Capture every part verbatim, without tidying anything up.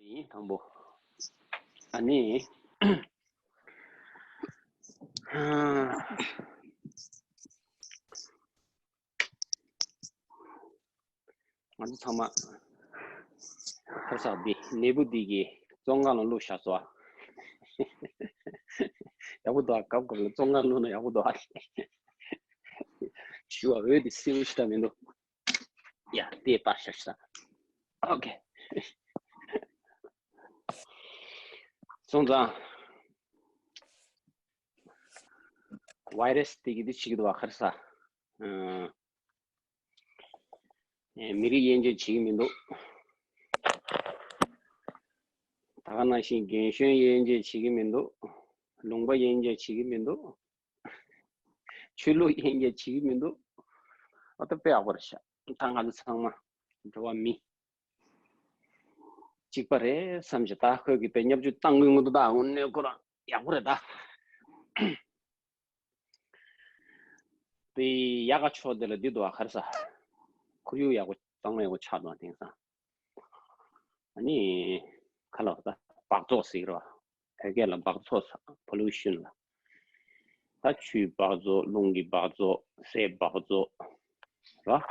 ཡིན་དང་པོ། ཨ་ནི། ང་ཚོ་ཚང་མ་ཧར་སག་འདི་ནད་འབུ་འདི་གི་བཙོན་ཁང་ལ་བླུགས་བཞག་སོང་ཨ། ཡག་པོ་འདུག་ཨ། སྐབས་སྐབས་ལ་བཙོན་ཁང་བླུགས་ན་ཡག་པོ་འདུག་ཨ། ཞུ་བ་འོས་འདི་སེའུ་ཞིག་འདྲ་མི་འདུག་ཡ་དེ་པར་ཤ་ཤ། ཨོ་ཁེ། སོང་ཙང་། ཝའི་རས་དེ་གི་འདི་བྱེད་ཀྱི་འདུག་བ་ཁར་ས། མི་རིགས་དབྱེ་འབྱེད་བྱེད་ཀྱི་མི་འདུག་ད་ག་ནང་བཞིན་རྒན་གཞོན་དབྱེ་འབྱེད་བྱེད་ཀྱི་མི་འདུག་ལུང་པ་དབྱེ་འབྱེད་བྱེད་ཀྱི་མི་འདུག་ཆོས་ལུགས་དབྱེ་འབྱེད་བྱེད་ཀྱི་མི་འདུག་ཨ་ད་དཔེ་ཡག་པོ་རེད་ཤག་ད་ང་ཚོ་ཚང་མ་འགྲོ་བ་མི་གཅིག་པ་རེད་བསམ་བྱས། ད་ཁོས་ཀྱི་དཔེ་བརྙས་བཅོས་བཏང་གི་མི་འདུག་ད་དངོས་གནས་ཁོ་རང་ཡག་པོ་རེད་ད། དེ་ཡག་ག་ཕྱོགས་དེ་ལ་འདི་འདུག་ཨ་ཁར་ས། ཁོར་ཡུག་ཡག་པོ་གཙང་མ་ཡག་པོ་ཆགས་འདུག་ཨ་དེང་སང་། ཨ་ནི། ཁ་ལག་ད་སྦགས་བཙོག་ཟེར་གི་རེད་བ། བོད་སྐད་ལ་སྦགས་བཙོག་ཟེར་པོ་ལུ་ཤན་ལ། ད་ཆུའི་སྦགས་བཙོག་རླུང་གི་སྦགས་བཙོག་སའི་སྦགས་བཙོག་ར།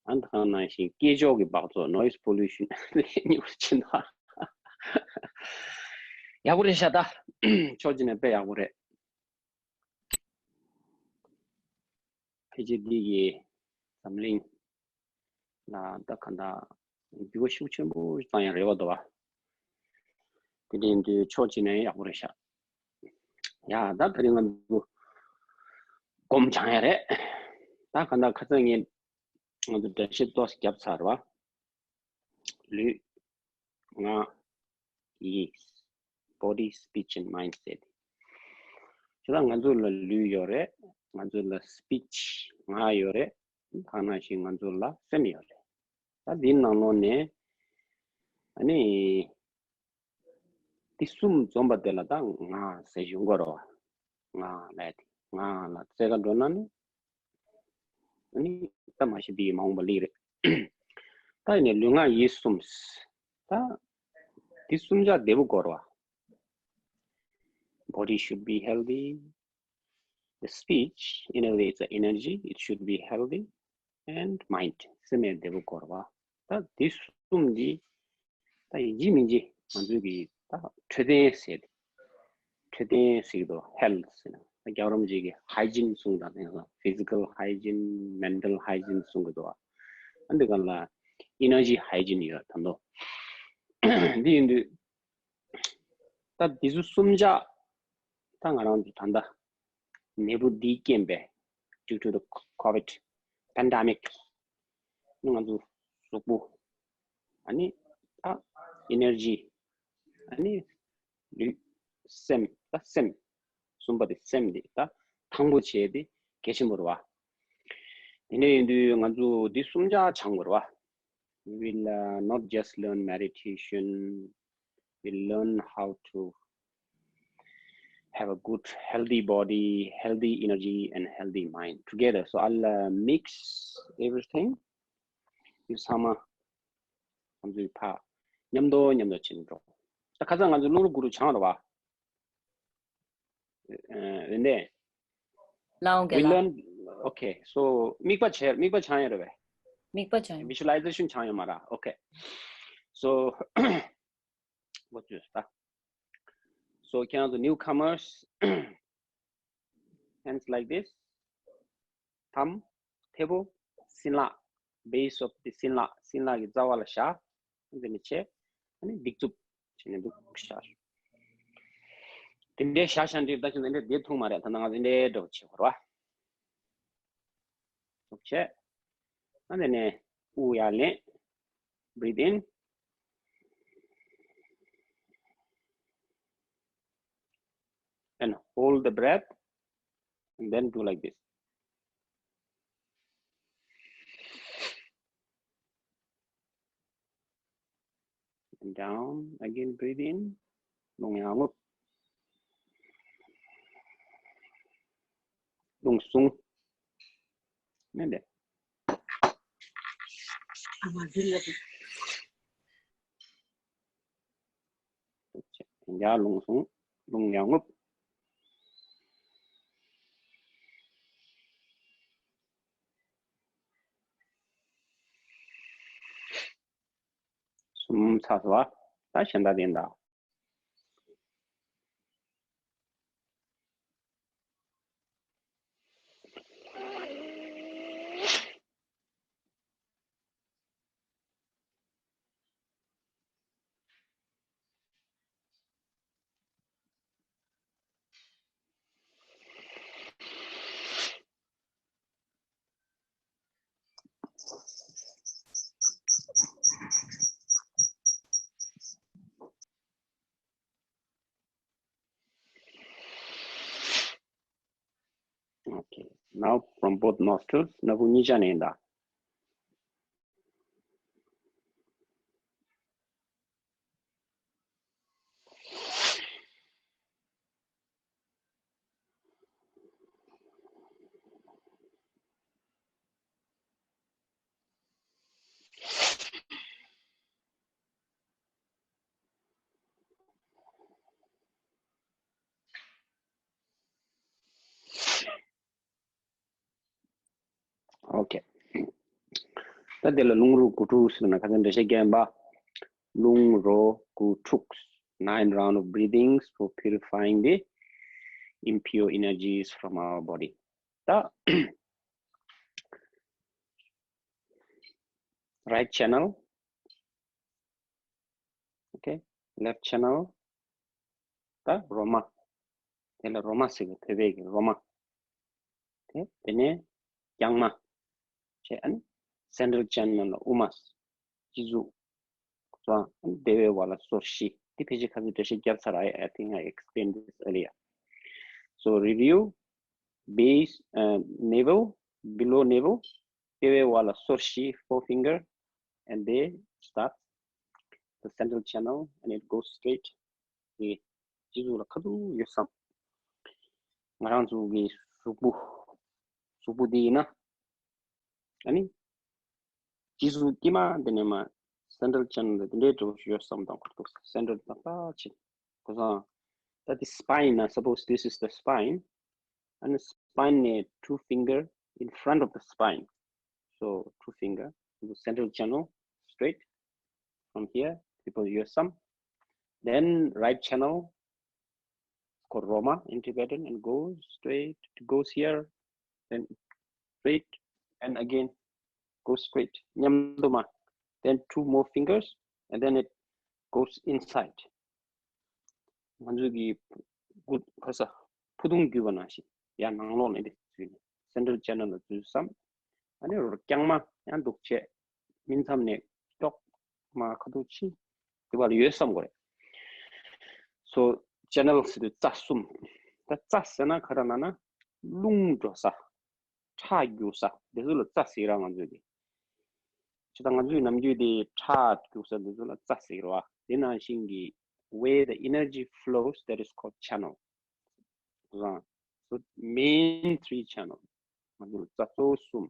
ཨ་ནི་ད་ག་ནང་བཞིན་སྐད་ཅོག་གི་སྦགས་བཙོག noise pollution ལས་ཉུང་རུ་ཕྱིན་ད། ཡག་པོ་རེད་ཤག་ད། ཕྱོགས་གཅིག་ནས་དཔེ་ཡག་པོ་རེད། ཕལ་ཆེར་འདི་གི་འཛམ་གླིང་ལ་ད་ག་འདྲ་འགྱུར་བ་ཤུགས་ཆེན་པོ་བཏང་ཡ་རེད་བ་འདུག་བ། དེ་འདྲ་ཡིན་དུས་ཕྱོགས་གཅིག་ནས་ཡག་པོ་རེད་ཤག་ཡ་ད་དེ་རིང་ང་ཚོ་སྒོམ་སྦྱང་ཡ་རེད། ད་ག་འདྲ་ཁ་སང་ངས་ང་ཚོ་འགྲེལ་བཤད་ཏོག་ཙམ་བརྒྱབ་ཚར་བ། ལུས། ངག་ཡིད། body, speech and mind ཟེར་ཏེ། ཁྱེད་ང་ཚོ་ལ་ལུས་ཡོད་རེད། ང་ཚོ་ལ་speech ངག་ཡོད་རེད། ད་ག་ནང་བཞིན་ང་ཚོ་ལ་སེམས་ཡོད་རེད། ད་འདིའི་ནང་ལོགས་ནས་ཨ་ནི་འདི་གསུམ་འཛོམས་པ་དེ་ལ་ད་ངག་ཟེར་ཞུ་དགོས་རེད་བ། ངག་ལབ་དེ་ངག་ལ་བརྩི་ག་འགྲོ་ན་ནི། ཨ་ནི་ད་མ་གཞི་འདི་མ་འོངས་པ་ལིག་རེད། ད་ཡིན་ནའི་ལུས་ངག་ཡིད་གསུམ། ད་འདི་གསུམ་ཆ་བདེ་པོ་དགོས་རེད་བ། Body should be healthy. The speech, in a way, it's an energy. It should be healthy and mind. སེམས་ཡང་བདེ་པོ་དགོས་རེད་བ། ད་འདི་གསུམ་འདི་ད་ཡིན་གཅིག་མིན་གཅིག་ང་ཚོའི་གི་ད་འཕྲོད་བསྟེན་ཟེར་ཏེ། འཕྲོད་བསྟེན་ཟེར་གྱི་འདུག health ཟེར་ན་རྒྱལ་བ་རིན་པོ་ཆེ་གིས་hygiene གསུངས་དང་དེང་སང་physical hygiene, mental hygiene གསུང་གི་འདུག་ཨ་འདི་ག་ལ་energy hygiene ཡོད་ད་འདུག་འདི་ཡིན་དུས་ད་འདི་ཚོ་གསུམ་ཆ་ད་ང་རང་ཚོ་ད་ལྟ་ནད་འབུ་འདིའི་རྐྱེན་པས due to the COVID pandemic ནི་ང་ཚོ་གཟུགས་པོ། ཨ་ནི་ད་energy། ཨ་ནི་ལུས། སེམས། ད་སེམས། གསུམ་པ་དེ་སེམས་དེ་ད་ཐང་པོ་བྱས་ཏེ་གལ་ཆེན་པོ་རེད་བ། དེ་འདྲ་ཡིན་དུས་ང་ཚོ་འདི་གསུམ་ཆ་སྦྱང་དགོས་རེད་བ། We will uh, not just learn meditation, we learn how to have a good, healthy body, healthy energy, and healthy mind together. So I'll uh, mix everything. ཡུ་ཚང་མ་ང་ཚོའི་ཕ་མཉམ་དུ་མཉམ་དུ་ཕྱིན་འགྲོ། ད་ཁ་སང་ང་ཚོ་ལུང་རུ་གུ་རུ་བྱང་རུ་བ། འོན་ཏེ། ལའོ་གེ་We ལ། Learn. Okay, so དམིགས་པ་བྱས་དམིགས་པ་བྱང་ཡོད་རེད་བས། དམིགས་པ་བྱང་ཡོད། Visualization བྱང་ཡོད་མ་ར། Okay. So what do you start? So ཁྱེད་རང་ཚོ་newcomers, hands like this. ཐམ། མཐེ་བོ། སྲིན་ལག base of the སྲིན་ལག་སྲིན་ལག་གི་རྩ་བ་ལ་བཞག་འདི་ནས་བྱས། ཨ་ནི་སྡིགས་མཛུབ་བྱས་ནས་འདུག་བཞག་དེ་འདྲའི་བཞག་བཞག་འདྲིར་ད་ཁྱོད་འདི་འདྲའི་བསྡད་ཐུབ་མ་རེད། ད་ནང་འདི་འདྲའི་འདྲ་བོ་བྱེད་དགོས་རེད་བ། འདུག་བྱས། ཨ་ནི་ནས་དབུགས་ཡར་ལེན། Breathe in and hold the breath and then do like this. And down again, breathe in. རླུང་ཡར་རྔུབ། རླུང་བཟུང་། ནས་འདེད། ཨ་མ་འདི་ལ། ཡར་ལོངས་སོང་། རླུང་ཡར་རྔུབ། གསུམ་ཚར་སོང་བ། ད་གཞན་དག་དེ་འདྲ། Okay. Now from both nostrils, སྣ་བུག་གཉིས་ཆ་ནས་ཡིན་ད། Okay. ད་དེ་ལ་རླུང་རོ་དགུ་ཕྲུགས་ཟེར་ན་ཁ་སང་འགྲེལ་བཤད་བརྒྱབ་པ། རླུང་རོ་དགུ་ཕྲུགས། Nine round of breathings for purifying the impure energies from our body. ད་right channel, okay, left channel, ད་རོ་མ། དེ་ལ་རོ་མ་ཟེར་གི། བོད་པའི་གི་རོ་མ། དེ་དེ་ནས་རྐྱང་མ། བྱས་ཨ་ནི་central channel ལ་དབུ་མ། སྤྱི་གཙུག་སོང་། བདེ་བའི་བར་ལ་སོར་བཞི། འདི་ཕལ་ཆེར་ཁ་སང་འགྲེལ་བཤད་བརྒྱབ་ཚར། I, I think I explained this earlier. So review, base, uh, navel, below navel, བདེ་བའི་བར་ལ་སོར་བཞི། Four finger, and they start the central channel and it goes straight. དེ་སྤྱི་གཙུག་ལ་ཁ་ཐུག་ཡོད་བསམ། ང་རང་ཚོ་གི་གཟུགས་པོ། གཟུགས་པོ་འདི་ཡིན་ན། ཨ་ནི་སྤྱི་གཙུག་དཀྱིལ་མ་འདི་ནས་མར་central channel དེ་འདྲའི་འགྲོ་ཡོད་བསམ་དང་ཁ་ཐུག་central ཏག་ཏག་ཕྱིན། ཁོ་ཚང་། ད་འདི་spine ན། Suppose this is the spine. And spine ནས་two finger in front of the spine. So two finger, the central channel, straight from here, people use some. Then right channel, called Roma in Tibetan, and goes straight, goes here, then straight, and again goes straight. མཉམ་དུ་མ། Then two more fingers, and then it goes inside. ང་ཚོ་གི་གུ་ཁ་ས་ཕུ་ཐུང་བརྒྱུས་པ་ནང་བཞིན་ཡར་ནང་ལོགས་ནས་འདི་འཛུལ་ནས་central channel ལ་འཛུལ་བསམ། ཨ་ནི་རོ་རྐྱང་མ་ཡང་འདུག་བྱས། སྨིན་མཚམས་ནས་ཀྱོག་མར་ཁ་ཐུག་ཕྱིན། དེ་བར་ལ་ཡོད་བསམ་དགོས་རེད། So channel ཟེར་དུས་རྩ་གསུམ། ད་རྩ་ཟེར་ན་ག་རེ་ལབ་ན་རླུང་འགྲོ་ས། ཁྲག་རྒྱུག་ས། འདི་ཚོ་ལ་རྩ་ཟེར་ར་ང་ཚོས་དེ། ཅི་ད་ང་ཚོའི་ནམ་རྒྱུན་དེ་ཁྲག་རྒྱུག་ས་འདི་ཚོ་ལ་རྩ་ཟེར་ར་བ། དེ་ནང་བཞིན་གྱི་where the energy flows, that is called channel. རང་། So main three channel. ང་ཚོ་ལ་རྩ་གཙོ་བོ་གསུམ།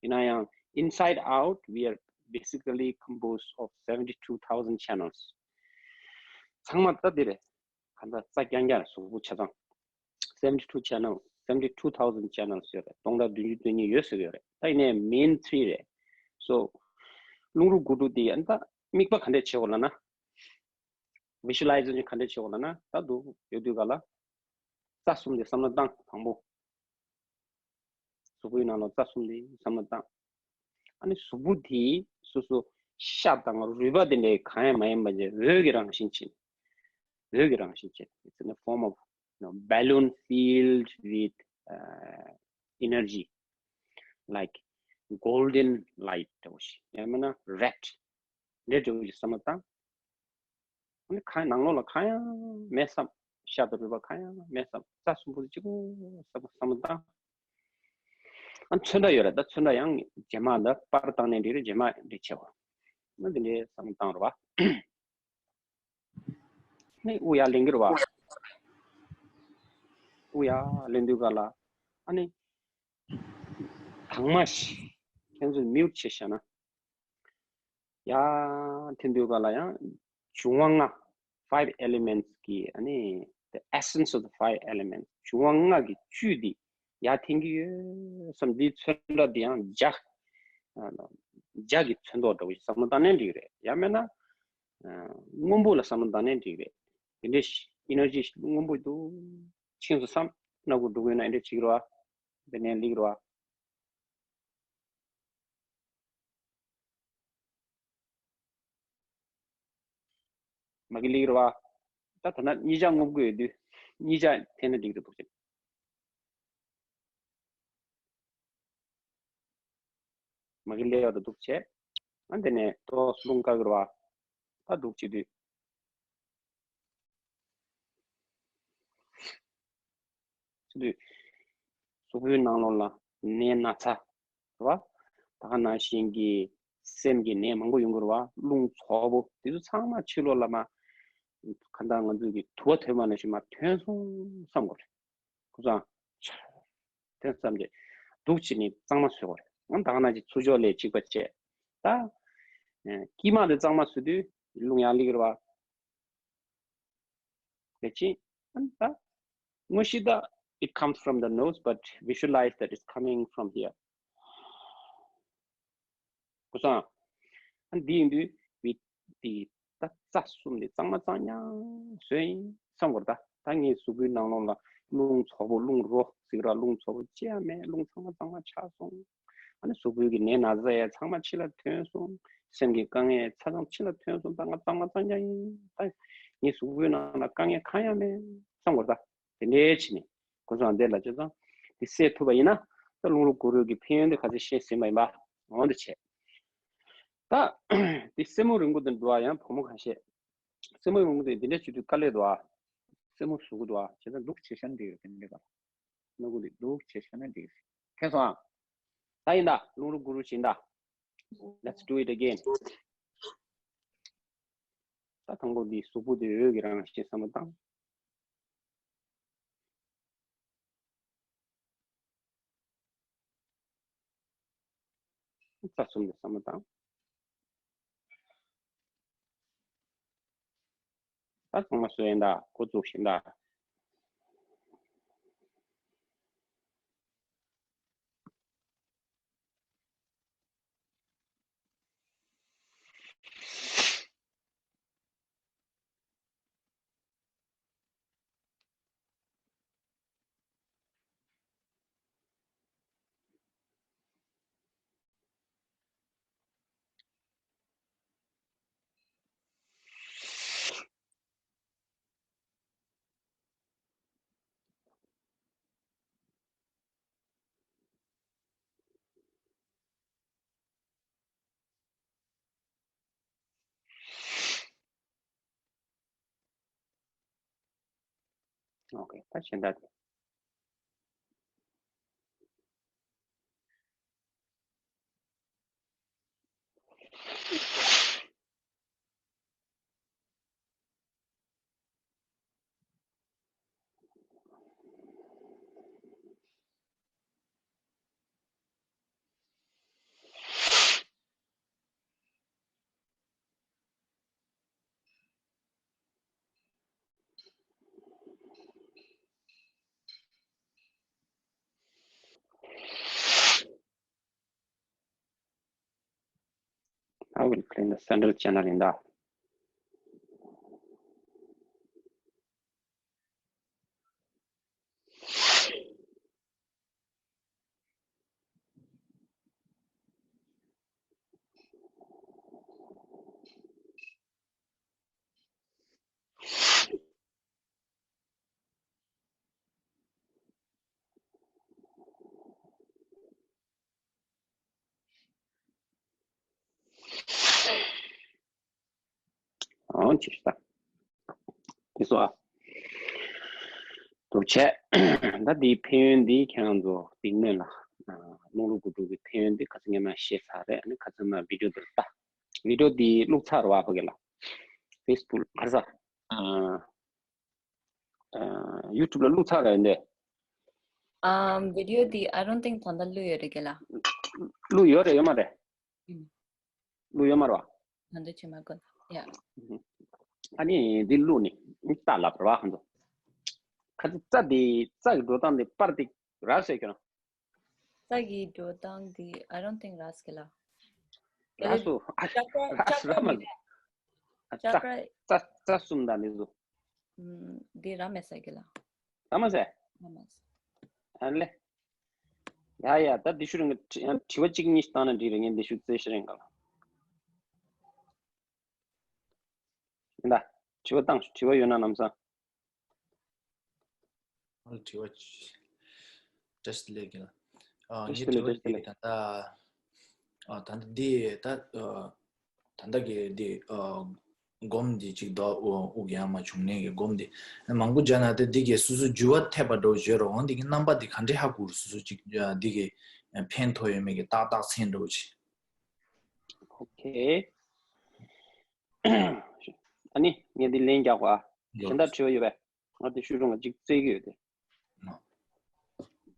ཡིན་ན་ཡང་inside out, we are basically composed of seventy two thousand channels. ཚང་མ་ད་དེ་རེད། གང་ལྟར་རྩ་རྐྱང་རྐྱང་རེད། གཟུགས་པོ་ཆ་ཚང་། Seventy two channel, seventy two thousand channels ཡོད་རེད། སྟོང་ཕྲག་བདུན་ཅུ་དོན་གཉིས་ཡོད་ཟེར་གྱི་ཡོད་རེད། ད་ཡིན་ནའི་main three རེད། So རླུང་རོ་དགུ་ཕྲུགས་དེ་ཡང་ད་དམིགས་པ་ག་འདྲས་བྱེད་དགོས་ལབ་ན། Visualization ག་འདྲས་བྱེད་དགོས་ལབ་ན། ད་འདུག་ཡོད་དུས་ག་ལ། རྩ་གསུམ་དེ་བསམ་བློ་བཏང་དང་པོ། གཟུགས་པོའི་ནང་ལ་རྩ་གསུམ་དེ་བསམ་བློ་བཏང་། ཨ་ནི་གཟུགས་པོ་དེ་སོ་སོ་ཤ་དང་རུས་པ་དེ་འདྲའི་གང་ཡང་མ་ཡིན་པ་ཅིག་འོད་ཀྱི་རང་བཞིན་ཅན། འོད་ཀྱི་རང་བཞིན་ཅན། It's in the form of, you know, balloon filled with, uh, energy, like golden light འདྲ་བོ་ཞིག་ཡང་མིན་ན་red འདྲ་བོ་ཞིག་བསམ་བློ་བཏང་། ཨ་ནི་གང་ནང་ལོགས་ལ་གང་ཡང་མེད་བསམ། ཤ་དང་རུས་པ་གང་ཡང་མེད་བསམ། རྩ་གསུམ་པོ་གཅིག་པོ་བསམ་བསམ་བློ་བཏང་། ཨ་ནི་ཚོན་མདོག་ཡོད་རེད། ད་ཚོན་མདོག་ཡང་རྗེས་མ་ད་པར་བཏང་ནས་འགྲིག་རེད། རྗེས་མ་འགྲིག་བྱེད་པ། ཨ་ནི་འདི་འདྲའི་བསམ་བློ་བཏང་རེད་བ། ཨ་ནི་དབུགས་ཡར་ལེན་གྱི་རེད་བ། དབུགས་ཡར་ལེན་དུས་ག་ལ་ཨ་ནི་དྭངས་མ་ཞིག་ཁྱེད་ཚོས་mute བྱས་བཞག་ན། ཡར་འཐེན་དུས་ག་ལ་ཡང་འབྱུང་བ་ལྔ། five elements གི་ཨ་ནི་the essence of the five elements འབྱུང་བ་ལྔ་གི་བཅུད་འདི་ཡར་འཐེན་གྱི་ཡོད་བསམ། འདིའི་ཚོན་ཁྲ་འདི་ཡང་འཇའ་འཇའ་གི་ཚོན་མདོག་འདྲ་བོ་ཞིག་བསམ་བློ་བཏང་ནའི་འགྲིག་རེད། ཡང་མིན་ན་སྔོན་པོ་ལ་བསམ་བློ་བཏང་ནའི་འགྲིག་རེད། དེ་འདྲའི་ཨེ་ནར་ཇི་ཞིག་སྔོན་པོ་འདུག་ཁྱེད་ཚོ་བསམ་སྣ་ཁུག་འགྲོ་གི་ཡོད་ན་ཨེ་འདྲ་བྱེད་ཀྱི་རེད་བ། དེ་ནས་ལེགས་རེད་བ། མ་གི་ལེགས་རེད་བ། ད་ད་ན་གཉིས་ཆ་སྔོན་པོ་ཡོད་དུས་གཉིས་ཆ་འཐེན་ན་འགྲིག་རེད་འདུག་ཅེས། མ་གི་ལེགས་རེད་འདུག་བྱས། ཨ་འདི་ནས་ཏོག་རླུང་བཀག་གི་རེད་བ། ད་འདུག་བྱེད་དུས། བྱེད་དུས། གཟུགས་པོའི་ནང་ལོགས་ལ་ནད་ན་ཚ། རེད་བ། ད་ག་ནང་བཞིན་གྱི་སེམས་ཀྱི་ནད་མང་པོ་ཡོང་གི་རེད་བ། རླུང་ཚོགས་པོ་དེ་ཚོ་ཚང་མ་ཕྱི་ལོགས་ལ་མ། གང་ལྟར་ང་ཚོས་ཀྱི་དུ་བ་ཐོན་པ་ནང་བཞིན་མ་ཐོན་སོང་བསམ་དགོས་རེད། ཁུ་སང་། ཆ། དེ་ཙམ་གྱིས་འདུག་བྱས་ནས་གཙང་མ་བཟོས་པ་རེད། ཨང་ད་ག་ནང་བཞིན་ཚུར་ཕྱོགས་ལ་གཅིག་པ་བྱས། ད། ཨེ། དཀྱིལ་མ་དེ་གཙང་མ་བཟོས་དུས་རླུང་ཡར་སླེབས་ཀྱི་རེད་བ། དེ་ཕྱིན། ཨང་ད། དངོས་གཞི་ད། It comes from the nose, but visualize that it's coming from here. ཁུ་སང་། ཨ་འདི་ཡིན་དུས་བི་དེ་ད་རྩ་གསུམ་དེ་གཙང་མ་གཙང་རྐྱང་བཟོས་ཡིན་བསམ་དགོས་རེད། ད་ད་ངའི་གཟུགས་པོའི་ནང་ལོགས་ལ་རླུང་ཚོགས་པོ་རླུང་རོ་ཟེར་ར་རླུང་ཚོགས་པོ་ཅི་ཡང་མེད། རླུང་ཚང་མ་གཙང་མ་ཆགས་སོང་། ཨ་ནི་གཟུགས་པོའི་གི་ནད་ན་ཚ་ཡ་ཚང་མ་ཕྱི་ལ་ཐོན་སོང་། སེམས་ཀྱི་དཀའ་ངལ་ཚ་ཚང་ཕྱི་ལ་ཐོན་སོང་། ད་ང་གཙང་མ་གཙང་རྐྱང་ཡིན། ད་ངའི་གཟུགས་པོའི་ནང་ལ་དཀའ་ངལ་གང་ཡང་མེད་བསམ་དགོས་རེད། ད། དེ་འདྲའི་ཕྱིན་ནས་ཁོ་ཚོ་འདི་ལ་ཅི་ཙང་དེ་སེལ་ཐུབ་པ་ཡིན་ན་ད་རླུང་རོ་གུ་རུ་གི་ཕན་ཡོན་དེ་ག་ཚོད་ཤེས་ཟིན་པ་ཡིན་པ་འོང་དུ་བྱས། ད་དེ་སེན་མོ་རིང་པོ་དེ་འགྲོ་བ་ཡང་བུ་མོ་གང་བཤད། སེན་མོ་རིང་པོ་དེ་འདི་འདྲ་བྱེད་དུས་དཀའ་ལས་འདུག་ཨ། སེན་མོ་ཟུག་གི་འདུག་ཨ། བྱས་ཙང་འདུག་བྱས་ཤ་ན་འགྲིག་རེད། དེ་འདྲ་ག་ལ་ནོར་གུ་དེ་འདུག་བྱས་ཤ་ན་འགྲིག་རེད། མཁྱེན་སོང་ཨ། ད་ཡིན་ད་རླུང་རོ་གུ་རུ་བྱིན་ད། Let's do it again. ད་དང་པོ་འདི་གཟུགས་པོ་དེ་འོད་ཀྱི་རང་བཞིན་བསམ་བློ་བཏང་། རྩ་གསུམ་དུ་བསམ་བློ་བཏང་། ད་ཚང་མ་བཟོས་ཡིན་ད་འགོ་བཙུགས་ཤིང་ད། Okay, ད་གཞན་དག་དེ། I will clean the central channel in the ཨང་ཅི་ཤ། དེ་སོ་ཨ། དུ་བྱས། ད་འདིའི་ཕན་ཡོན་འདི་ཁྱེད་རང་ཚོ་འདི་སྔོན་ལ་རླུང་རོ་གུ་རུ་གི་ཕན་ཡོན་འདི་ཁ་སང་ངས་མ་བཤད་ཚར་རེད། ཨ་ནི་ཁ་སང་མ་བི་ཌི་ཡོ་འདིར་ལྟ། བི་ཌི་ཡོ་འདི་བླུགས་ཚར་བ་ཕ་གི་ལ། ཕེ་སི་བུག་ག་རེ་ཟ། ཨ། ཨ། ཡུ་ཊུབ་ལ་བླུགས་ཚར་རེད་འདི། ཨམ། བི་ཌི་ཡོ་འདི་I don't think ད་ལྟ་བླུགས་ཡོད་རེད་གི་ལ། བླུགས་ཡོད་རེད་ཡོད་མ་རེད། ཨུམ། བླུགས་ཡོད་མ་རེད་བ། ད་ལྟ་བྱེད་མ་དགོས་ཡ། ཨུམ། ཨ་ནི་འདི་བླུགས་ནས་རྟ་ལབ་ར་བ་ཁོང་ཚོ། ཁ་ཚ་རྩ་འདི་རྩ་གི་འགྲོ་སྟངས་འདི་པར་འདི་ར་ཟེར་ཁྱོད་རང་། རྩ་གི་འགྲོ་སྟངས་འདི། I don't think ར་ཟེར་གི་ལ། ར་སོ་ཨ་ཅག་ར་ཅག་ར་མ་ཟེར། ཨ་ཅག་ར་རྩ་རྩ་གསུམ་དང་འདི་ཚོ། ཨམ། འདི་ར་མེད་ཟེར་གི་ལ། ར་མ་ཟེར། ར་མ་ཟེར། ཨ་ལེ། ཡ་ཡ། ད་འདི་ཤུ་རིང་གི་དྲི་ཡང་དྲི་བ་གཅིག་གཉིས་བཏང་ན་འགྲིག་རེད། ངས་འདི་ཤུ་རྩེ་ཤ་རིང་ག་ལ། ཡིན་ད། དྲི་བ་བཏང་། དྲི་བ་ཡོད་ན་ལམ་སང་། ཨ་ལ་དྲི་བ་བཀྲ་ཤིས་བདེ་ལེགས་ལ། ཨ། བཀྲ་ངའི་ཤིས་བདེ་ལེགས། དྲི་བ་བཀྲ་ཤིས་བདེ་དེ་ལེགས། ད་ལྟ། ཨ། ད་ལྟ་འདི་ད་ཨ། ད་ལྟ་གི་འདི་ཨ། སྒོམ་འདི་གཅིག་ད་དབུགས་ཡང་མ་བྱུང་ནས་ཀྱི་སྒོམ་འདི་མང་པོ་སྦྱར་ན་དེ་འདི་གའི་སོ་སོ་འགྱུར་བ་ཐེབས་པ་འགྲོ་བྱོས་རོགས། འོང་འདི་གི་རྣམ་པ་འདི་ག་འདྲས་ཧ་གོ་རུ་སོ་སོ་གཅིག་འདི་གའི་ཕན་ཐོགས་ཡོད་མེད་ཀྱི་ཏག་ཏག་མཚན་འགྲོ་ཆེ། ཨོ་ཁེ། ཨ་ནི་ངས་འདི་ལན་རྒྱག་གོ་ཨ། གཞན་དག་དྲི་བ་ཡོད་པས། ང་དེ་ཤུ་རུང་ལ་གཅིག་བཙལ་གི་ཡོད་དེ།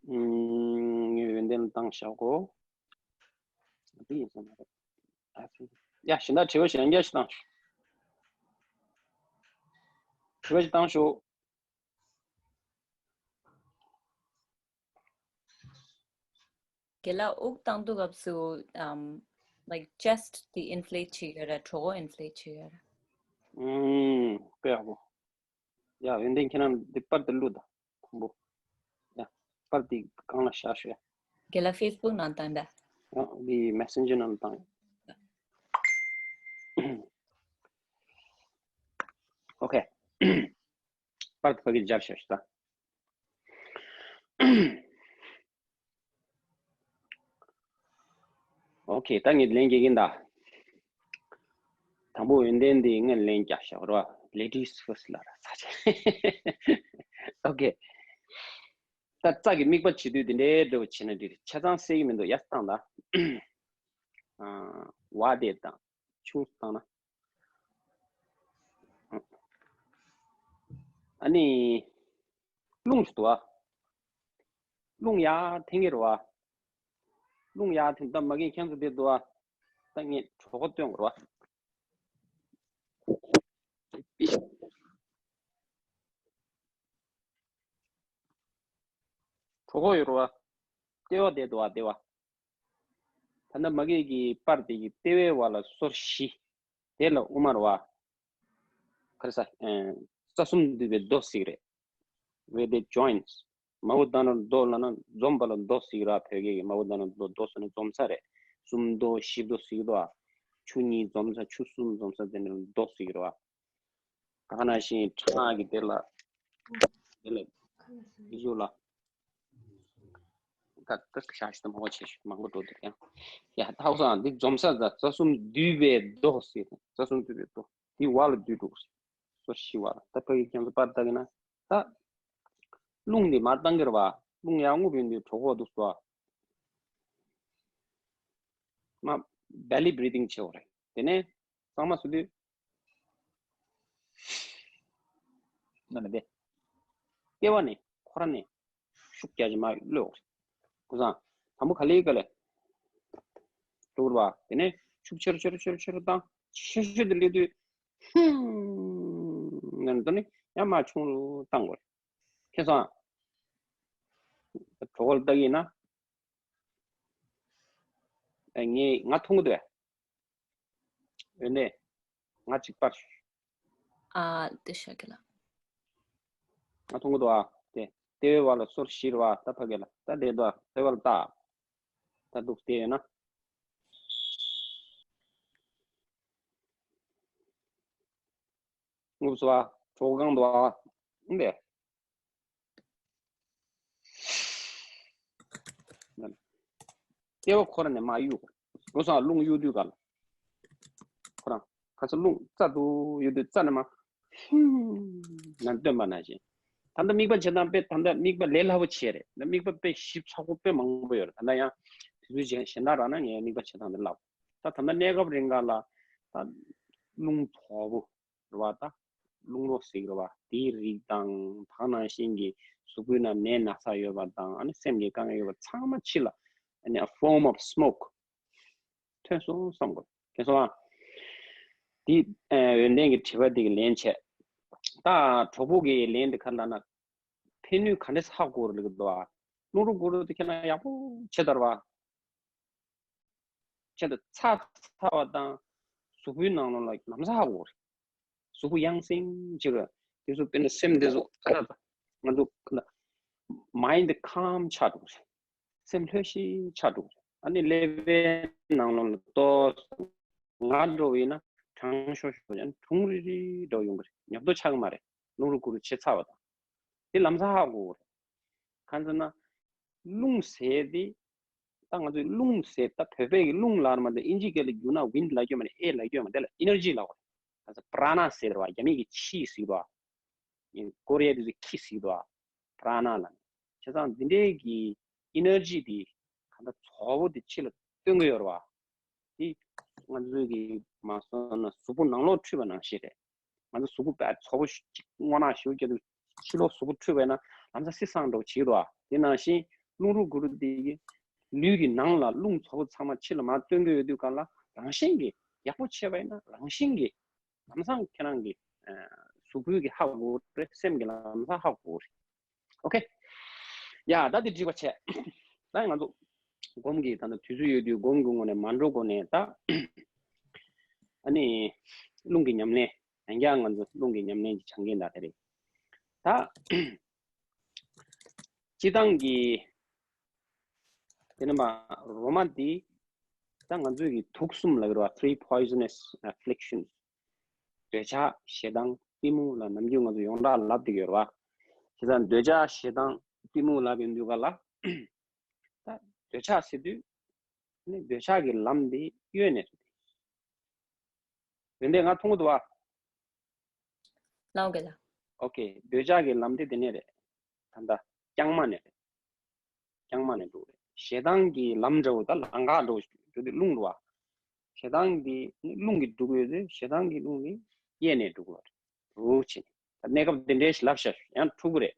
ཨུམ། ངས་ཡོན་ཏན་ལ་བཏང་བཞག་གོ། འདི་ཡིན་ས་མ་རེད། ཨ་ཙི། ཡ། གཞན་དག་དྲི་བ་གཞན་རྒྱག་ཞིག་བཏང་ཤོག་དྲི་བ་ཞིག་བཏང་ཤོག་རྒན་ལགས། དབུགས་བཏང་དུས་སྐབས་སུ་ཨམ། like chest དེ་inflate བྱེད་ཀྱི་ཡོད་རེད། གྲོད་ཁོག་inflate བྱེད་ཀྱི་ཡོད་རེད། ཨུམ། དཔེ་ཡག་པོ། ཡ། ཡོན་ཏན་ཁྱེད་རང་འདི་པར་དེ་བླུགས་དང་། དང་པོ། ཡ། པར་དེ་སྒང་ལ་བཞག་ཤོག་ཡ། རྒན་ལགས། Facebook ནང་བཏང་ད། ཡ། འདི་Messenger ནང་ལ་བཏང་ཡ། ཨོ་ཁེ། པར་དེ་ཕ་གིར་སྦྱར་བཞག་ཤོག་ད། ཨོ་ཁེ། ད་ངས་ལན་རྒྱག་གིན་ད། དང་པོ་ཡོན་ཏན་འདི་ངས་ལན་རྒྱག་བཞག་རོ། Ladies first ལ་ར་ས་ཆེ། ཨོ་ཁེ། ད་རྩ་གི་དམིགས་པ་བྱེད་དུས་འདི་འདྲའི་འདྲ་བོ་བྱེད་ན་འགྲིག་རེད། ཆ་ཚང་གསལ་གི་མི་འདུག་ཡར་བཏང་ད། ཨ། བ་དེ་དང་ཆུང་བཏང་ན། ཨ་ནི། རླུང་ཞིག་འདུག་ཨ། རླུང་ཡར་འཐེན་གྱི་རེད་བ། རླུང་ཡར་འཐེན། ད་མ་གིན་ཁྱེད་ཚོ་བསྡད་འདུག་ཨ། ད་ངས་གྲོད་ཁོག་སྟོན་དགོས་རེད་བ། གྲོད་ཁོག་ཡོད་རེད་བ། ལྟེ་བ་བསྡད་འདུག་ཨ། ལྟེ་བ། ད་ལྟ་མ་གི་གི་པར་དེ་གི་ལྟེ་བའི་བར་ལ་སོར་བཞི། དེ་ལ་དབུ་མར་བ། ག་རེ་ཟ། ཨེ། རྩ་གསུམ་འདུས་པའི་མདོ་ཟེར་གི་རེད། With the joints. མ་བུ་ད་ན་མདོ་ལ་ན་འཛོམས་པ་ལ་མདོ་ཟེར་གི་ར། བོད་སྐད་ཀྱི་མ་བུ་ད་ན་མདོ། མདོ་ཟེར་ན་འཛོམས་ས་རེད། གསུམ་མདོ་བཞི་མདོ་ཟེར་གི་འདུག་ཨ། ཆུ་གཉིས་འཛོམས་ས། ཆུ་གསུམ་འཛོམས་ས་དེ་ནི་མདོ་ཟེར་གི་རེད་བ། ད་ག་ནང་བཞིན་ཁྲག་གི་དེ་ལ། དེ་ལ། དེ་ཚོ་ལ། ཀ་ཀ་ཤ་ཤ་དང་མང་པོ་བྱེད་ཤུགས་མང་པོ་འགྲོ་འདུག་ཡང་། ཡ། ད་ཧོ་སང་འདི་འཛོམས་ས་ད་རྩ་གསུམ་འདུས་པའི་མདོ་ཟེར། རྩ་གསུམ་འདུས་པའི་མདོ་འདི་བ་ལ་འདུས་འགྲོ་གི་རེད། སོར་བཞི་བ་ལ། ད་ཕ་གི་ཁྱེད་ཚོ་པར་ལྟ་གི་ན་ད། རླུང་འདི་མར་བཏང་གི་རེད་བ། རླུང་ཡར་རྔུབ་ཡོང་དུས་གྲོད་ཁོག་འདུག་སོ། མ། belly breathing བྱེད་འོ་རེད། དེ་ནས་གཙང་མ་བཟོ་དུས། ན་ན་དེ། ལྟེ་བ་ནས་ཁོ་ར་ནས་ཤུགས་རྒྱག་ཅིག་མ་གློད། ཀུ་སང་། དང་པོ་ག་ལེ་ག་ལེ། འགྲོ་བ། དེ་ནས་ཤུགས་ཆེ་རུ་ཆེ་རུ་ཆེ་རུ་ཆེ་རུ་བཏང་། ཆེ་ཤོས་དེ་སླེབས་དུས། ཧུམ། ན་ན་དེ་ནས་ཡང་མར་ཆུང་རུ་བཏང་དགོས། ཁྱེད་སང་། གྲོད་ཁོག་ལ་ལྟ་གི་ཡིན་ན། ངས་ང་མཐོང་གི་འདུག་གས། འོན་ཏེ། ང་གཅིག་པར། ཨ། དེ་ཤ་གི་ལ། ང་མཐོང་གི་འདུག་ཨ། དེ། ལྟེ་བའི་བར་ལ་སོར་བཞི་རེད་བ། ད་ཕ་གི་ལ། ད་དེ་འདུག་ཨ། ལྟེ་བ་ལ་ལྟ། ད་འདུག་དེ་ཡོད་ན། རྔུབ་སོང་བ། གྲོད་ཁོག་གང་འདུག་ཨ། འདི། ལྟེ་བ་ཁོ་རང་ནས་མར་གཡུག་ལོ་སང་རླུང་གཡུག་དུས་ག་ལ། ཁོ་རང་། ཁ་ས་རླུང་རྩ་དུ་གཡུག་དུས་རྩ་ནས་མར། ཧུམ། ན་སྟོན་པ་ནང་བཞིན། ད་ལྟ་དམིགས་པ་བྱེད་སྟངས་དཔེ། ད་ལྟ་དམིགས་པ་ལས་སླ་པོ་བྱས་རེད། ད་དམིགས་པ་དཔེ་ཞིབ་ཚགས་པོ་དཔེ་མང་པོ་ཡོད་རེད། ད་ལྟ་ཡང་དུས་ཚོད་གཞན་གཞན་དག་རག་ན་ངས་དམིགས་པ་བྱེད་སྟངས་དེ་ལབ། ད་ད་ལྟ་གནས་སྐབས་རིང་ག་ལ། ད་རླུང་དོག་པོ། རེད་བ། ད་རླུང་རོ་ཟེར་གི་རེད་བ། དེའི་རིགས་དང་། ད་ག་ནང་བཞིན་གྱི་གཟུགས་པོའི་ནང་ནད་ན་ཚ་ཡོད་པ་དང་། ཨ་ནི་སེམས་ཀྱི་དཀའ་ངལ་ཡོད་པ་ཚང་མ་ཕྱི་ལ། ཨ་ནི་a form of smoke ཐོན་སོང་བསམ་དགོས། མཁྱེན་སོང་ཨ། དེ་ཨ་ཡོན་ཏན་གྱི་དྲི་བ་དེ་གི་ལན་བྱས། ད་གྲོགས་པོ་གི་ལན་དེ་ག་རེ་ལབ་ན། ཕན་ནུས་ག་འདྲས་ཧ་གོ་རེད་ལབ་ཀྱི་འདུག་ཨ། རླུང་རོ་གུ་རུ་དེ་ཁྱེད་རང་ཡག་པོ་བྱས་ད་རེད་བ། བྱས་ད་ཚ་ཚ་བ་དང་གཟུགས་པོའི་ནང་ལོགས་ལ་ལམ་སང་ཧ་གོ་རེད། གཟུགས་པོ་ཡང་སེང་བྱེད་རེད། དེ་ཚོ་དཔེར་ན་སེམས་དེ་ཚོ་ང་ཚོ་mind calm ཆགས་འགྲོ་གི་རེད། སེམས་ལྷོད་ཤིག་ཆགས་འགྲོ་གི་རེད། ཨ་ནི་ཀླད་པའི་ནང་ལོགས་ལ་ཏོག་ཙམ་ང་འདྲ་བོ་ཡིན་ན་གྲང་ཤོར་ཤོར་ཡང་གྲུང་རི་རི་འདྲ་བོ་ཡོང་གི་རེད། ཉོབ་ཏོ་ཆགས་ཀྱི་མ་རེད། རླུང་རོ་གུ་རུ་བྱས་ཚར་བ་དང་། དེ་ལམ་སང་ཧ་གོ་གི་རེད། གང་ཟེར་ན། རླུང་ཟེར་དེ། ད་ང་ཚོས་རླུང་ཟེར་ད་བོད་པའི་གི་རླུང་ལབ་མ་རེད། ཨིན་ཇི་སྐད་ལ་བསྒྱུར་ན་wind ལབ་རྒྱུ་མ་རེད། air ལབ་རྒྱུ་མ་རེད། དེ་ལ་energy ལབ་དགོས་རེད། ད་ས་prana ཟེར་བ་རྒྱ་མི་གི་qi ཟེར་བ། ཀོ་རི་ཡ་དེ་ཚོས་qi ཟེར་བ། prana ལབ་ནས། བྱས་ཙང་འདི་འདྲའི་གི་energy དེ་གང་ལྟར་ཚ་པོ་དེ་ཕྱི་ལ་སྟོན་གི་ཡོད་རེད་བ། དེ་ང་ཚོས་གི་མ་སོང་ན་གཟུགས་པོ་ནང་ལོགས་འཁྲུད་པ་ནང་བཞིན་རེད། ང་ཚོ་གཟུགས་པོ་དཔེ་ཚ་པོ་ཞིག་སྔོ་ནག་ཞེ་པོ་སྐྱེ་དུས་ཕྱི་ལོགས་གཟུགས་པོ་འཁྲུད་པས་ན་ལམ་སང་བསིལ་སང་འདྲ་བོ་བྱེད་ཀྱི་འདུག་ཨ། དེ་ནང་བཞིན་རླུང་རོ་གུ་རུ་དེ་གི་ལུས་ཀྱི་ནང་ལ་རླུང་ཚ་པོ་ཚང་མ་ཕྱི་ལ་མར་སྟོན་གྱི་ཡོད་དུས་གང་ལ་རང་བཞིན་གྱིས་ཡག་པོ་བྱས་པ་ཡིན་ན་རང་བཞིན་གྱིས་ལམ་སང་ཁྱེད་རང་གི་ཨ་གཟུགས་པོའི་གི་ཧ་གོ་རེད། སེམས་ཀྱི་ལམ་སང་ཧ་གོ་རེད། ཨོ་ཁེ། ཡ་ད་དེ་འགྲིག་པ་བྱས། ད་ང་ཚོ་སྒོམ་གྱི་ད་ལྟ་དུས་ཚོད་ཡོད་དུས་སྒོམ་གྱི་ངོས་ནས་མ་འགྲོ་གོང་ནས་ད་ཨ་ནི་རླུང་གི་ཉམས་ལེན། ཡང་བསྐྱར་ང་ཚོ་རླུང་གི་ཉམས་ལེན་གྱི་བྱ་འགན་ད་དེ་རེད། ད་སྤྱི་བཏང་གི་དེ་ནི་མ་རོ་མ་འདི་ད་ང་ཚོས་ཀྱི་དུག་གསུམ་ལབ་ཀྱི་རེད་བ། Three poisonous afflictions. འདོད་ཆགས། ཞེ་སྡང་། གཏི་མུག་ལ་ནམ་རྒྱུན་ང་ཚོ་ཡོངས་གྲགས་ལབ་བསྡད་ཀྱི་ཡོད་རེད་བ། བྱས་ཙང་འདོད་ཆགས་ཞེ་སྡང་གཏི་མུག་ལབ་ཡོང་དུས་ག་ལ། ད་འདོད་ཆགས་ཟེར་དུས་ནི་འདོད་ཆགས་ཀྱི་ལམ་དེ་གཡོན་ནས་རེད། འོན་ཏེ་ང་མཐོང་གི་འདུག་བ། ལའོ་གེ་ལ། ཨོ་ཁེ། འདོད་ཆགས་ཀྱི་ལམ་དེ་དེ་ནས་རེད། ད་ལྟ་རྐྱང་མ་ནས་རེད། རྐྱང་མ་ནས་འགྲོ་རེད། ཞེ་སྡང་གི་ལམ་འདྲ་བོ་ད་ལམ་ཁ་འགྲོ་འགྲོ་དུས་རླུང་འགྲོ་བ། ཞེ་སྡང་གི་རླུང་གིས་འགྲོ་གི་ཡོད་དུས་ཞེ་སྡང་གི་རླུང་ནི་གཡས་ནས་འགྲོ་གི་རེད། རུ་ཆེ་ནས་ད་གནས་སྐབས་དེ་འདྲའི་ཞིག་ལབ་བཞག་ཡང་འཁྲུག་གི་རེད།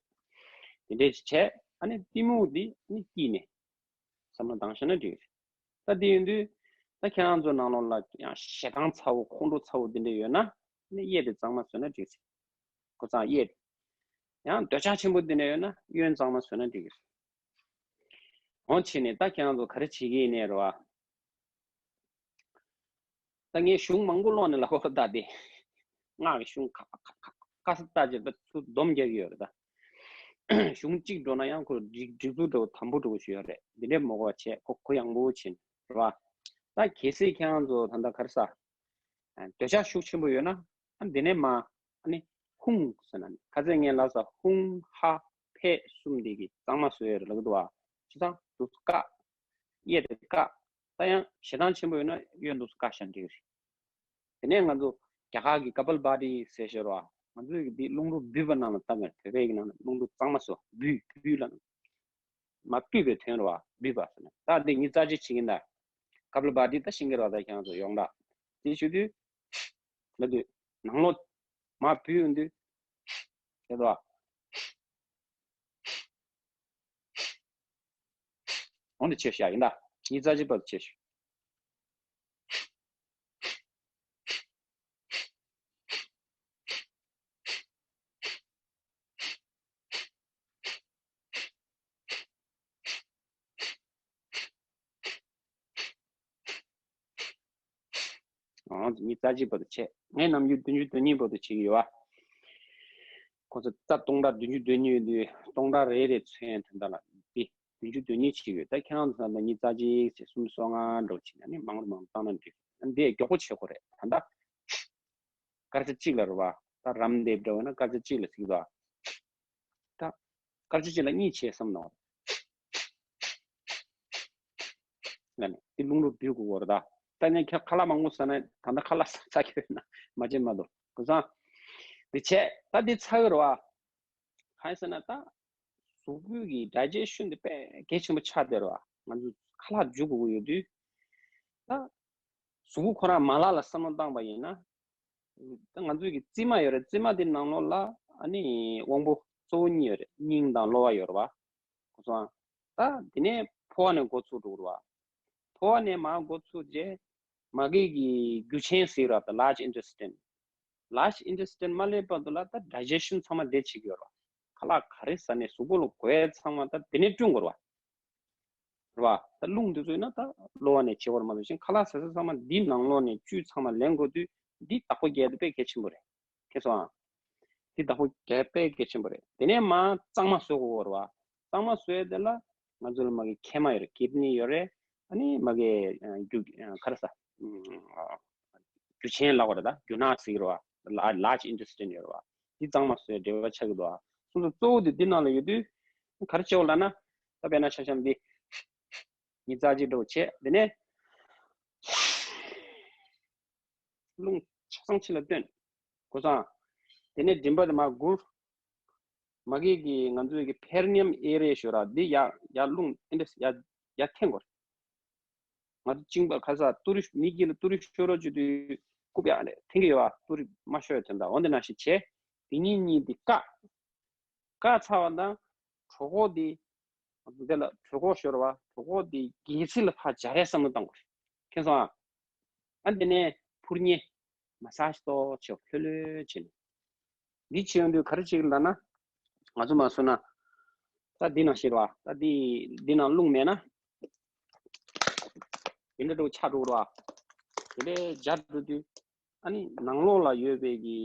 དེ་འདྲའི་ཞིག་བྱས་ཨ་ནི་གཏི་མུག་འདི་ནི་དཀྱིལ་ནས་བསམ་བློ་བཏང་བཞག་ན་འགྲིག་གི་རེད། ད་དེ་ཡིན་དུས་ད་ཁྱེད་རང་ཚོ་ནང་ལོགས་ལ་ཡང་ཞེ་སྡང་ཚ་བོ་ཁོང་ཁྲོ་ཚ་བོ་འདི་འདྲ་ཡོད་ན་ནི་གཡས་དེ་གཙང་མ་བཟོས་ན་འགྲིག་གི་རེད། ཁོ་ཚང་གཡས་དེ། ཡང་འདོད་ཆགས་ཆེན་པོ་འདི་འདྲ་ཡོད་ན་གཡོན་གཙང་མ་བཟོས་ན་འགྲིག་གི་རེད། འོང་བྱས་ནས་ད་ཁྱེད་རང་ཚོ་ག་རེ་བྱེད་ཀྱི་ཡིན་ནའི་རེད་བ། ད་ངས་གཞུང་མང་པོ་ཀློག་ནས་ལབ་དགོས་ད་དེ། སྔགས་ཀྱི་གཞུང་ཁ་ཁ་ཁ་ཁ་ཁ་ས་ལྟ་ཅེས་ད་ཚུར་སྡོམ་རྒྱག་གི་ཡོད་རེད་ད། གཞུང་གཅིག་འགྲོ་ན་ཡང་ཁོ་སྒྲིག་སྒྲིག་འཛུགས་འདྲ་བོ་དམ་པོ་འདྲ་བོ་ཞིག་ཡོད་རེད། འདི་འདྲའི་མོ་གོ་བྱས་ཁོ་ཁོ་ཡང་མོ་བྱས་རེད་བ། ད་གལ་སྲིད་ཁྱེད་རང་ཚོ་ད་ལྟ་ག་རེ་ཟ། འདོད་ཆགས་ཤུགས་ཆེན་པོ་ཡོད་ན་ཨ་འདི་ནས་མ་ཨ་ནི་ཧཱུྃ་ཟེར་ན་ཁ་ཚེ་ངན་ལ་ས་ཧཱུྃ་ཧ་ཕཊ་གསུམ་འདི་གི་གཙང་མ་བཟོས་ཡོད་རེད་ལབ་གི་འདུག་བ། ཅི་ཙང་དུ་ཀ་གཡས་དེ་ཀ་ད་ཡང་ཞེ་སྡང་ཆེན་པོ་ཡོད་ན་གཡོན་དུ་ཀ་བཞག་འགྲིག་རེད། དེ་ནས་ང་ཚོ་རྒྱ་གར་གྱི་ཀ་པལ་བྷ་ཏི་ཟེར་ཤོར་བ། ང་ཚོས་ཀྱི་འདི་རླུང་རོ་སྦུད་པ་ནང་ལ་བཏང་གི་རེད། བོད་པའི་གི་ནང་ལ་རླུང་རོ་གཙང་མ་བཟོ་སྦུད་སྦུད་ལ། མ་སྤུས་པའི་དོན་རེད་བ་སྦུད་པ་ཟེར་ན། ད་འདི་ཉི་ཤུ་རྩ་གཅིག་བྱེད་ཀྱིན་ད། ཀ་པལ་བྷ་ཏི་ད་ཤིང་གི་ར་ད་ཁྱེད་རང་ཚོ་ཡོངས་གྲགས། དེ་ཞུ་དུས། ལ་དུས། ནང་ལོགས། མ་སྦུད་ཡོང་དུས། དེ་དོ། འོང་དུ་ཆེ་ཤ་ཡིན་ད། ཉི་ཤུ་རྩ་གཅིག་བར་དུ་ཆེ་ཤོས། ཨང་། ཉི་ཤུ་རྩ་གཅིག་བར་དུ་བྱས། ངས་ནམ་རྒྱུན་བདུན་ཅུ་དོན་གཉིས་བར་དུ་བྱེད་ཀྱི་ཡོད་བ། ཁོ་ཚོ་རྩ་སྟོང་ཕྲག་བདུན་ཅུ་དོན་གཉིས་ཡོད་དུས་སྟོང་ཕྲག་རེ་རེ་མཚོན་དོན་དག་ལ་འདི་བདུན་ཅུ་དོན་གཉིས་བྱེད་ཀྱི་ཡོད། ད་ཁྱེད་རང་ཚོ་ད་ཉི་ཤུ་རྩ་གཅིག་བྱས་གསུམ་སོ་ལྔ་འགྲོ་བྱེད་ན་ནི་མང་རུ་མང་རུ་བཏང་ན་འགྲིག་འདི་མགྱོགས་པོ་བྱེད་དགོས་རེད་ད་ལྟ། སྐར་ཆ་གཅིག་ལ་རེད་བ། ད་རམ་འདེབས་འདྲ་བ་ན་སྐར་ཆ་གཅིག་ལ་ཟིག་ལ། ད་སྐར་ཆ་གཅིག་ལ་གཉིས་བྱས་བསམ་ནོ། ལ་ནི་དེ་རླུང་རོ་འབུད་དགོས་བོར་ད། ད་ནི་ཁ་ཁ་ལག་མང་པོ་ཟ་ན་ད་ལྟ་ཁ་ལག་ཟ་ཟ་གི་ཡོད་ན་མ་བྱེད་མ་འདུག་གོ་སང་། འདི་བྱས་ད་འདི་ཚ་གི་རེད་བ། གང་ཡིན་ཟེར་ན་ད། གཟུགས་པོའི་གི་ཌའི་ཇེ་ཤན་དེ་དཔེ་གལ་ཆེན་པོ་ཆགས་བསྡད་རེད་བ། ང་ཚོ་ཁ་ལག་འཇུ་དགོས་ཀྱི་ཡོད་དུས། ད། གཟུགས་པོ་ཁོ་རང་མ་ལག་ལ་བསམ་བློ་བཏང་པ་ཡིན་ན། ད་ང་ཚོའི་གི་རྩིབ་མ་ཡོད་རེད། རྩིབ་མ་དེ་ནང་ལོགས་ལ་ཨ་ནི་དབང་པོ་གཙོ་བོ་གཉིས་ཡོད་རེད། སྙིང་དང་གློ་བ་ཡོད་རེད་བ། གོ་སོང་ཨ། ད་དེ་ནས་ཕོ་བ་ནས་འགོ་ཚུགས་འགྲོ་གི་རེད་བ། ཕོ་བ་ནས་མར་འགོ་ཚུགས་རྗེས། མ་གི་གི་རྒྱུ་ཆེན་ཟེར་ར་ད་large intestine། large intestine མ་སླེབས་བར་དུ་ལ་ད་digestion ཚང་མ་དེ་བྱེད་ཀྱི་ཡོད་ར། ཁ་ལག་ག་རེ་ཟ་ནས་གཟུགས་པོ་ལ་དགོས་ཡས་ཚང་མ་ད་དེ་ནས་བསྐྲུན་དགོས་ར། རེད་བ། ད་རླུང་འདི་ཚོ་ཡིན་ན་ད་གློ་བ་ནས་བྱེད་དགོས་ར་མ་གཏོགས་ཤིང་ཁ་ལག་ཟ་ས་ཚང་མ་འདི་ནང་ལོགས་ནས་བཅུད་ཚང་མ་ལེན་དགོས་དུས་འདི་བདག་པོ་རྒྱག་དུས་དཔེ་གལ་ཆེན་པོ་རེད། མཁྱེན་སོང་ཨ། འདི་བདག་པོ་རྒྱག་དཔེ་གལ་ཆེན་པོ་རེད། དེ་ནས་མ་གཙང་མ་བཟོ་དགོས་རེད་བ། གཙང་མ་བཟོས་དེ་ལ་ང་ཚོ་ལ་མ་གི་མཁལ་མ་ཡོད་རེད། kidney ཡོད་རེད། ཨ་ནི་མ་གི་རྒྱུ་ག་རེ་ཟ། རྒྱུ་ཆེན་ལབ་དགོས་རེད་ད། རྒྱུ་ནག་ཟེར་གྱི་རེད་བ། large intestine ཡོད་རེད་བ། འདི་གཙང་མ་བཟོས་འབྲེལ་བ་ཆགས་ཀྱི་འདུག་ཨ། སོང་ཙང་གཙོ་བོ་དེ་འདི་ནང་ལ་ཡོད་དུས་ག་རེ་བྱེད་དགོས་ལབ་ན། ད་དཔེར་ན་ཆ་བཞག་འདི་ཉི་ཚག་ཅིག་འདྲ་བོ་བྱས། དེ་ནས་རླུང་ཆ་ཚང་ཕྱི་ལ་བཏོན། གོ་སོང་ཨ། དེ་ནས་མགྲིན་པ་དེ་མར་སྒུར། མ་གི་གི་ང་ཚོའི་གི་perineum area ཞོར་ར་འདི་ཡར་ཡར་རླུང་ཨེ་འདྲས་ཡར་ཡར་འཐེན་དགོས་རེད། ང་ཚོ་གཅིན་པ་ག་ས་ཏུ་རི་མི་དཀྱིལ་ལ་ཏུ་རི་ཤོར་རོགས་བྱེད་དུས་རྐུབ་ཡར་ནས་འཐེན་གྱི་ཡོད་པ། ཏུ་རི་མ་ཤོར་ཡ་དོན་དག་འོ་འདི་ནང་བཞིན་བྱས། དེ་གཉིས་གཉིས་འདི་བཀག་བཀག་ཚར་བ་དང་གྲོད་ཁོག་འདི་འདི་ལ་གྲོད་ཁོག་ཤོར་བ། གྲོད་ཁོག་འདི་སྒལ་ཚིགས་ལ་ཕར་སྦྱར་ཡ་བསམ་བློ་བཏང་དགོས་རེད། མཁྱེན་སོང་ཨ། ཨ་འདི་ནས་ཕུར་མཉེ་massage ཏོག་ཙམ་ལྷོད་ལྷོད་བྱས་ནས། འདི་བྱེད་ཡོང་དུས་ག་རེ་བྱེད་ཀྱི་ལབ་ན། ང་ཚོ་མ་སོང་ན། ད་འདི་ནང་བཞིན་རེད་བ། ད་འདི་འདི་ནང་རླུང་མེད་ན། འདི་འདྲ་འདྲ་བོ་ཆགས་འགྲོ་གི་རེད་བ། དེ་འདྲའི་སྦྱར་འགྲོ་དུས། ཨ་ནི་ནང་ལོགས་ལ་ཡོད་པའི་གི་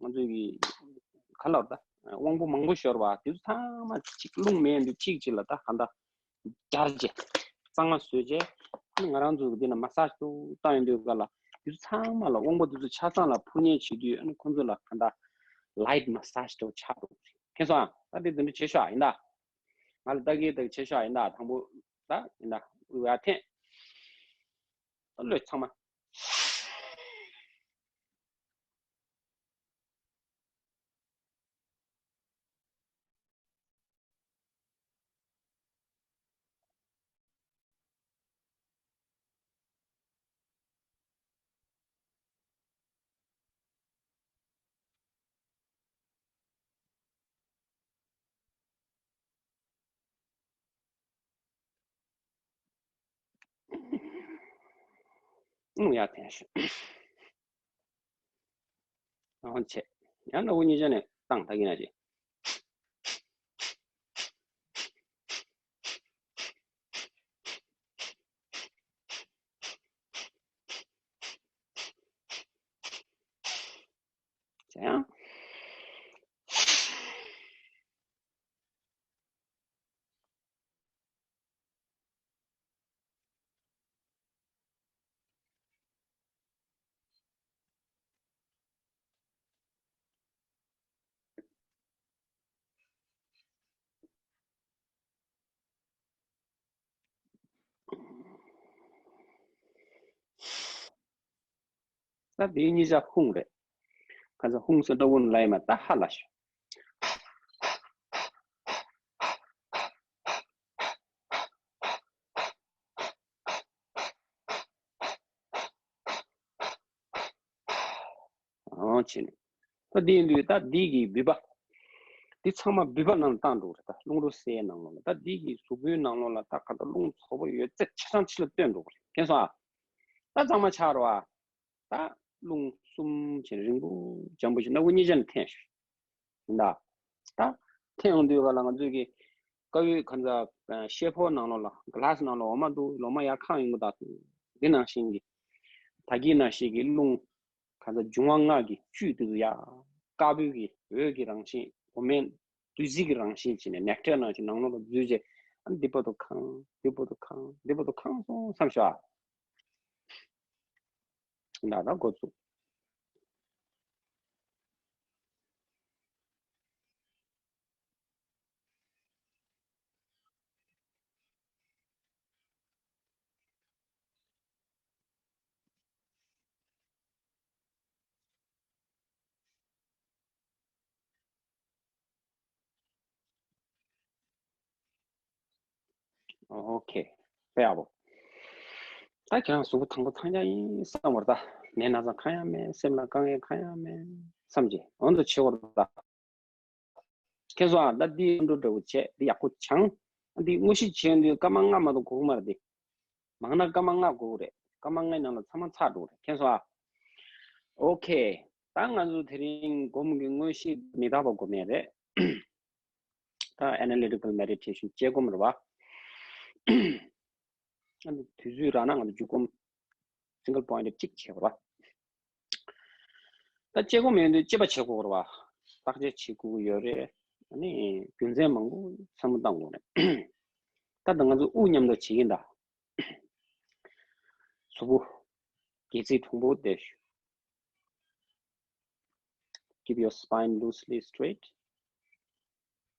ང་ཚོའི་གི་ག་ལབ་ད། དབང་པོ་མང་པོ་ཤོར་བ་དེ་ཚོ་ཚང་མ་གཅིག་རླུང་མེད་འདུག་གཅིག་གཅིག་ལ་ད་ག་འདྲ་སྦྱར་བྱས། གཙང་མ་བཟོས་བྱས། ཨ་ནི་ང་རང་ཚོ་གི་འདི་ན་massage ཏོག་ཙམ་བཏང་ཡོང་དུས་ག་ལ། དེ་ཚོ་ཚང་མ་ལ་དབང་པོ་དེ་ཚོ་ཆ་ཚང་ལ་ཕུར་མཉེ་བྱེད་དུས། ཨ་ནི་ཁོང་ཚོ་ལ་ག་འདྲ་light massage ཏོག་ཆགས་འགྲོ་གི་རེད། མཁྱེན་སོང་ཨ། ད་དེ་འདི་འདྲ་བྱེད་ཤོག་ཨ། ཡིན་ད། ང་ལ་ལྟ་གི་ལྟ་གི་བྱེད་ཤོག་ཨ། ཡིན་ད། དང་པོ་ད་ཡིན་ད། འུ་ཡ་འཐེན། ད་ལོས་ཚང་མ། ཨུ་ཡ་ཐན་ཤི། ཨོ་ཆེ། ཡང་ན་འུ་གཉིས་ཆ་ནས་བཏང་ད་གིན་ན་ཅི། ཅི་ཡང་། ད་དེའི་གཉིས་ཆ་ཧུང་རེད། ཁ་ཚ་ཧུང་སོ་འདྲ་བོ་ལ་ཡིན་མ་ད་ཧ་ལ་ཤོད། ཨོ་ཆེ་ནས། ད་འདི་ཡིན་དུས་ད་འདི་གི་འབུད་པ། འདི་ཚང་མ་འབུད་པ་ནང་བཏང་འགྲོ་རེད། ད་རླུང་རོ་སའི་ནང་ལོགས་ལ། ད་འདི་གི་གཟུགས་པོའི་ནང་ལོགས་ལ་ད་ག་ད་རླུང་ཚ་པོ་ཡོད་ཚད་ཆ་ཚང་ཕྱི་ལ་བཏོན་འགྲོ་གི་རེད། མཁྱེན་སོང་ཨ། ད་གཙང་མ་ཆགས་རོགས་ཨ། ད་རླུང་གསུམ་བྱས་ནས་རིང་པོ་འཇམ་པོ་ཞིག་སྣ་བུག་གཉིས་ཆ་ནས་འཐེན་ཞུ། ཡིན་ད། ད་འཐེན་ཡོང་དུས་ག་ལ་ང་ཚོས་ཀྱི་དཀར་ཡོལ་ག་ཚ་ཤེལ་ཕོར་ནང་ལོགས་ལ་ག་ལ་སི་ནང་ལོགས་འོ་མ་འདུག་འོ་མ་ཡར་ཁེངས་ཡོང་གི་ད། འདི་ནང་བཞིན་གྱི་ད་གིན་ནང་བཞིན་གྱི་རླུང་ག་ཚ་འབྱུང་བ་ལྔ་གི་བཅུད་དེ་ཚོ་ཡ། དཀར་པོའི་གི་འོད་ཀྱི་རང་བཞིན། འོ་མའི་བདུད་རྩི་གི་རང་བཞིན་བྱས་ནས་ནེག་ཊར་ནང་བཞིན་ནང་ལོགས་ལ་འཛུལ་རྗེས། ཨ་འདི་བར་དུ་ཁེངས། འདི་བར་དུ་ཁེངས། འདི་བར་དུ་ཁེངས་སོང་བསམ་ཤོག་ཨ། ད་ད་འགོ་ཚུགས། ཨོ་ཁེ། དཔེ་ཡག་པོ། ད་ཁྱེད་རང་གཟུགས་པོ་ཐང་པོ་ཐང་རྐྱང་ཡིན་བསམ་བར་ད། ནད་ན་ཚ་གང་ཡང་མེད། སེམས་ལ་དཀའ་ངལ་གང་ཡང་མེད་བསམ་གྱི་འོ་འདུག་བྱེད་བར་ད། ཁྱེད་ཚོ་ཨ་ད་འདི་འགྲོ་འདྲ་བོ་བྱས། འདི་ཡག་པོ་སྦྱང་། འདི་དངོས་གཞི་བྱས་འདི་སྐར་མ་ལྔ་མ་གཏོགས་འགོར་གི་མ་རེད་འདི། མང་ན་སྐར་མ་ལྔ་འགོར་གི་རེད། སྐར་མ་ལྔའི་ནང་ལ་ཚང་མ་ཚར་འགྲོ་གི་རེད། མཁྱེན་སོང་ཨ། ཨོ་ཁེ། ད་ང་ཚོ་དེ་རིང་སྒོམ་གྱི་དངོས་གཞི་མི་རྟག་པ་སྒོམ་ཡས་རེད། ད་Analytical Meditation དཔྱད་སྒོམ་རེད་བ། ཨ་ནི་དུས་ཚོད་རག་ན་ང་ཚོ་རྒྱུད་སྒོམ་single point གཅིག་བྱེད་དགོས་རེད་བ། ད་དཔྱད་སྒོམ་ཡོང་དུས་དཔྱད་པ་བྱེད་དགོས་རེད་བ། བརྟག་དཔྱད་བྱེད་དགོས་ཀྱི་ཡོད་རེད། ཨ་ནི་རྒྱུ་མཚན་མང་པོ་བསམ་བློ་བཏང་དགོས་རེད། ད་ད་ང་ཚོ་དབུགས་མཉམ་དུ་བྱེད་ཀྱིན་གདའ། གཟུགས་པོ་སྒལ་ཚིགས་དྲང་པོ་བསྡད། Keep your spine loosely straight.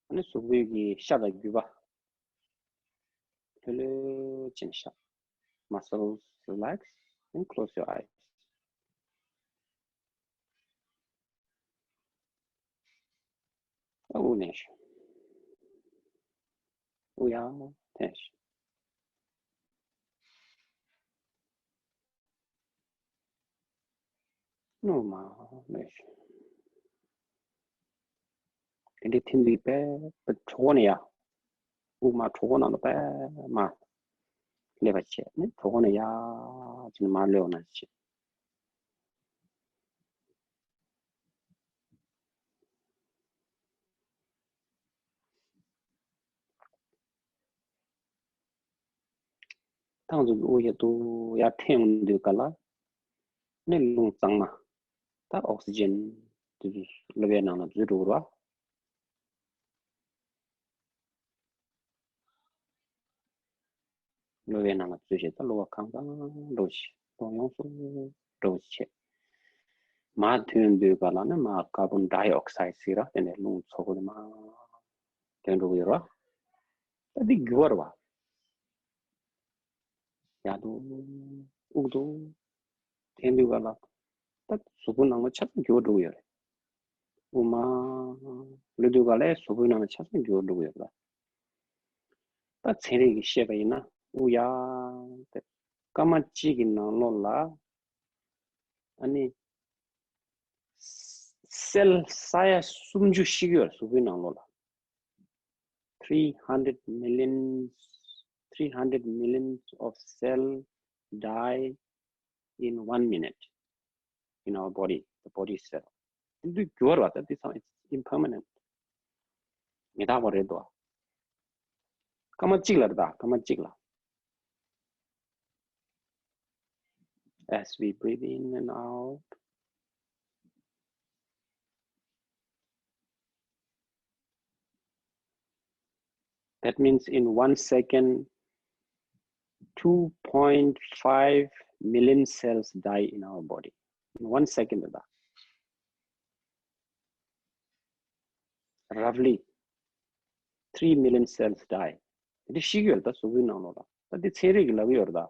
ཨ་ནི་གཟུགས་པོའི་གི་ཤ་དང་རྒྱུས་པ་ལྷོད་ལྷོད་བྱས་ནས་བཞག Muscles relax and close your eyes. དབུགས་ནས་ཤོག་དབུགས་ཡར་འཐེན་ཤོག་རྣོ་མ་མེད་ཤོག་དེ་འདྲའི་ཐིམ་ཐིམ་པའི་གྲོད་ཁོག་ནས་ཡར། དབུགས་མར་གྲོད་ཁོག་ནང་དུ་པད་མར་སླེབས་པ་བྱས་ནས་གྲོད་ཁོག་ནས་ཡར་བྱས་ནས་མར་སླེབས་པ་ནང་བཞིན་བྱས། ཐང་ཚོ་གི་དབུགས་ཡར་དུ་ཡར་འཐེན་ཡོང་དུས་ག་ལ་ནི་རླུང་གཙང་མ། ད་ཨོག་སི་ཇན་དེ་ཚོ་གློ་བའི་ནང་ལ་འཛུལ་འགྲོ་གི་རེད་བ། གློ་བའི་ནང་ལ་འཛུལ་བྱས་ད་གློ་བ་གང་གང་འགྲོ་བྱས་གློ་ཡོངས་སུ་འགྲོ་བྱས། མར་ཐོན་དུས་ག་ལ་ནི་མར་ཀར་བོན་ཌའི་ཨོག་སའིཌ་ཟེར་ར་དེ་ནས་རླུང་ཚོགས་པ་དེ་མར་ཐོན་འགྲོ་གི་ཡོད་ར། ད་འདི་རྒྱུ་བ་རེད་བ། ཡར་དུ་དབུགས་དུ་འཐེན་དུས་ག་ལ་ད་གཟུགས་པོ་ནང་ལ་ཆ་ཚང་རྒྱུ་བ་འགྲོ་གི་ཡོད་རེད། དབུགས་མར་ལུད་དུས་ག་ལ་གཟུགས་པོའི་ནང་ལ་ཆ་ཚང་རྒྱུ་བ་འགྲོ་གི་ཡོད་རེད། ད་ཚན་རིག་གིས་བཤད་པ་ཡིན་ན་དབུགས་ཡར་དེ་སྐར་མ་གཅིག་གི་ནང་ལོགས་ལ་ཨ་ནི་སེལ་ས་ཡ་སུམ་ཅུ་ཤི་གི་ཡོད་རེད་གཟུགས་པོའི་ནང་ལོགས་ལ། Three hundred millions, three hundred millions of cell die in one minute in our body, the body cell. འདི་འགྱུར་བ་ད་འདི་ཚང་it's impermanent. མི་རྟག་པ་རེད་དོ། སྐར་མ་གཅིག་ལ་རེད་ད་སྐར་མ་གཅིག་ལ། As we breathe in and out, that means in one second, two point five million cells die in our body. In one second, roughly three million cells die. འདི་ཤི་གི་ཡོད་ད་གཟུགས་པོའི་ནང་ལོགས་ལ། ད་འདི་ཚན་རིག་གིས་ལབ་ཀྱི་ཡོད་རེད་ད།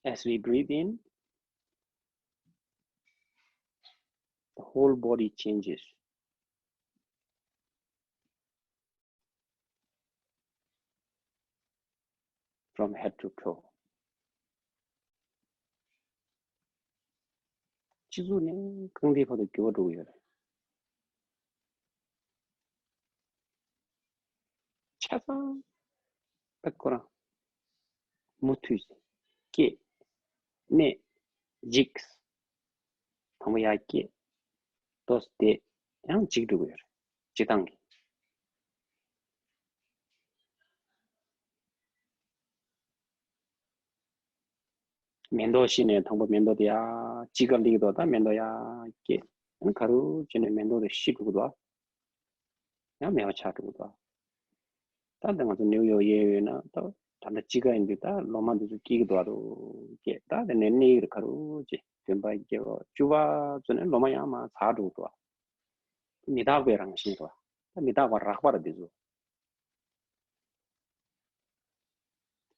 As we breathe in, the whole body changes. From head to toe. སྤྱི་གཙུག་ནས་རྐང་མཐིལ་བར་དུ་འགྱུར་བ་འགྲོ་གི་ཡོད་རེད། ཆ་ཚང་པ་ཁོ་རང་མུ་མཐུད་སྐྱེ་གནས་འཇིག་དང་པོ་ཡར་སྐྱེ། ཏོག་ཙམ་བསྡད། ཡང་འཇིག་འགྲོ་གི་ཡོད་རེད། སྤྱིར་བཏང་གི། མེ་ཏོག་ཤི་ནས་དང་པོ་མེ་ཏོག་དེ་ཡར་དཔྱིད་ཀ་སླེབས་འདུག་ད་མེ་ཏོག་ཡར་སྐྱེ། ཨ་ནི་ག་རུ་བྱས་ནས་མེ་ཏོག་དེ་ཤི་འགྲོ་གི་འདུག་ཡང་མེད་པ་ཆགས་འགྲོ་གི་འདུག་ད་ལྟ་ང་ཚོ་ནིའུ་ཡོག་ཡོད་ཡོད་ན་ད་ད་ལྟ་དཔྱིད་ཀ་ཡིན་དུས་ད་ལོ་མ་འདི་ཚོ་སྐྱེ་གི་འདུག་རུ་སྐྱེ། ད་དེ་ནས་གནས་ཡིག་རུ་ག་རུ་བྱས་བདུན་པ་བརྒྱད་པ་བཅུ་པ་ཚོ་ནས་ལོ་མ་ཡང་མར་ཚར་འགྲོ་གི་འདུག་མི་རྟག་པའི་རང་བཞིན་རེད་བ། ད་མི་རྟག་པ་རགས་པ་རེད་འདི་ཚོ།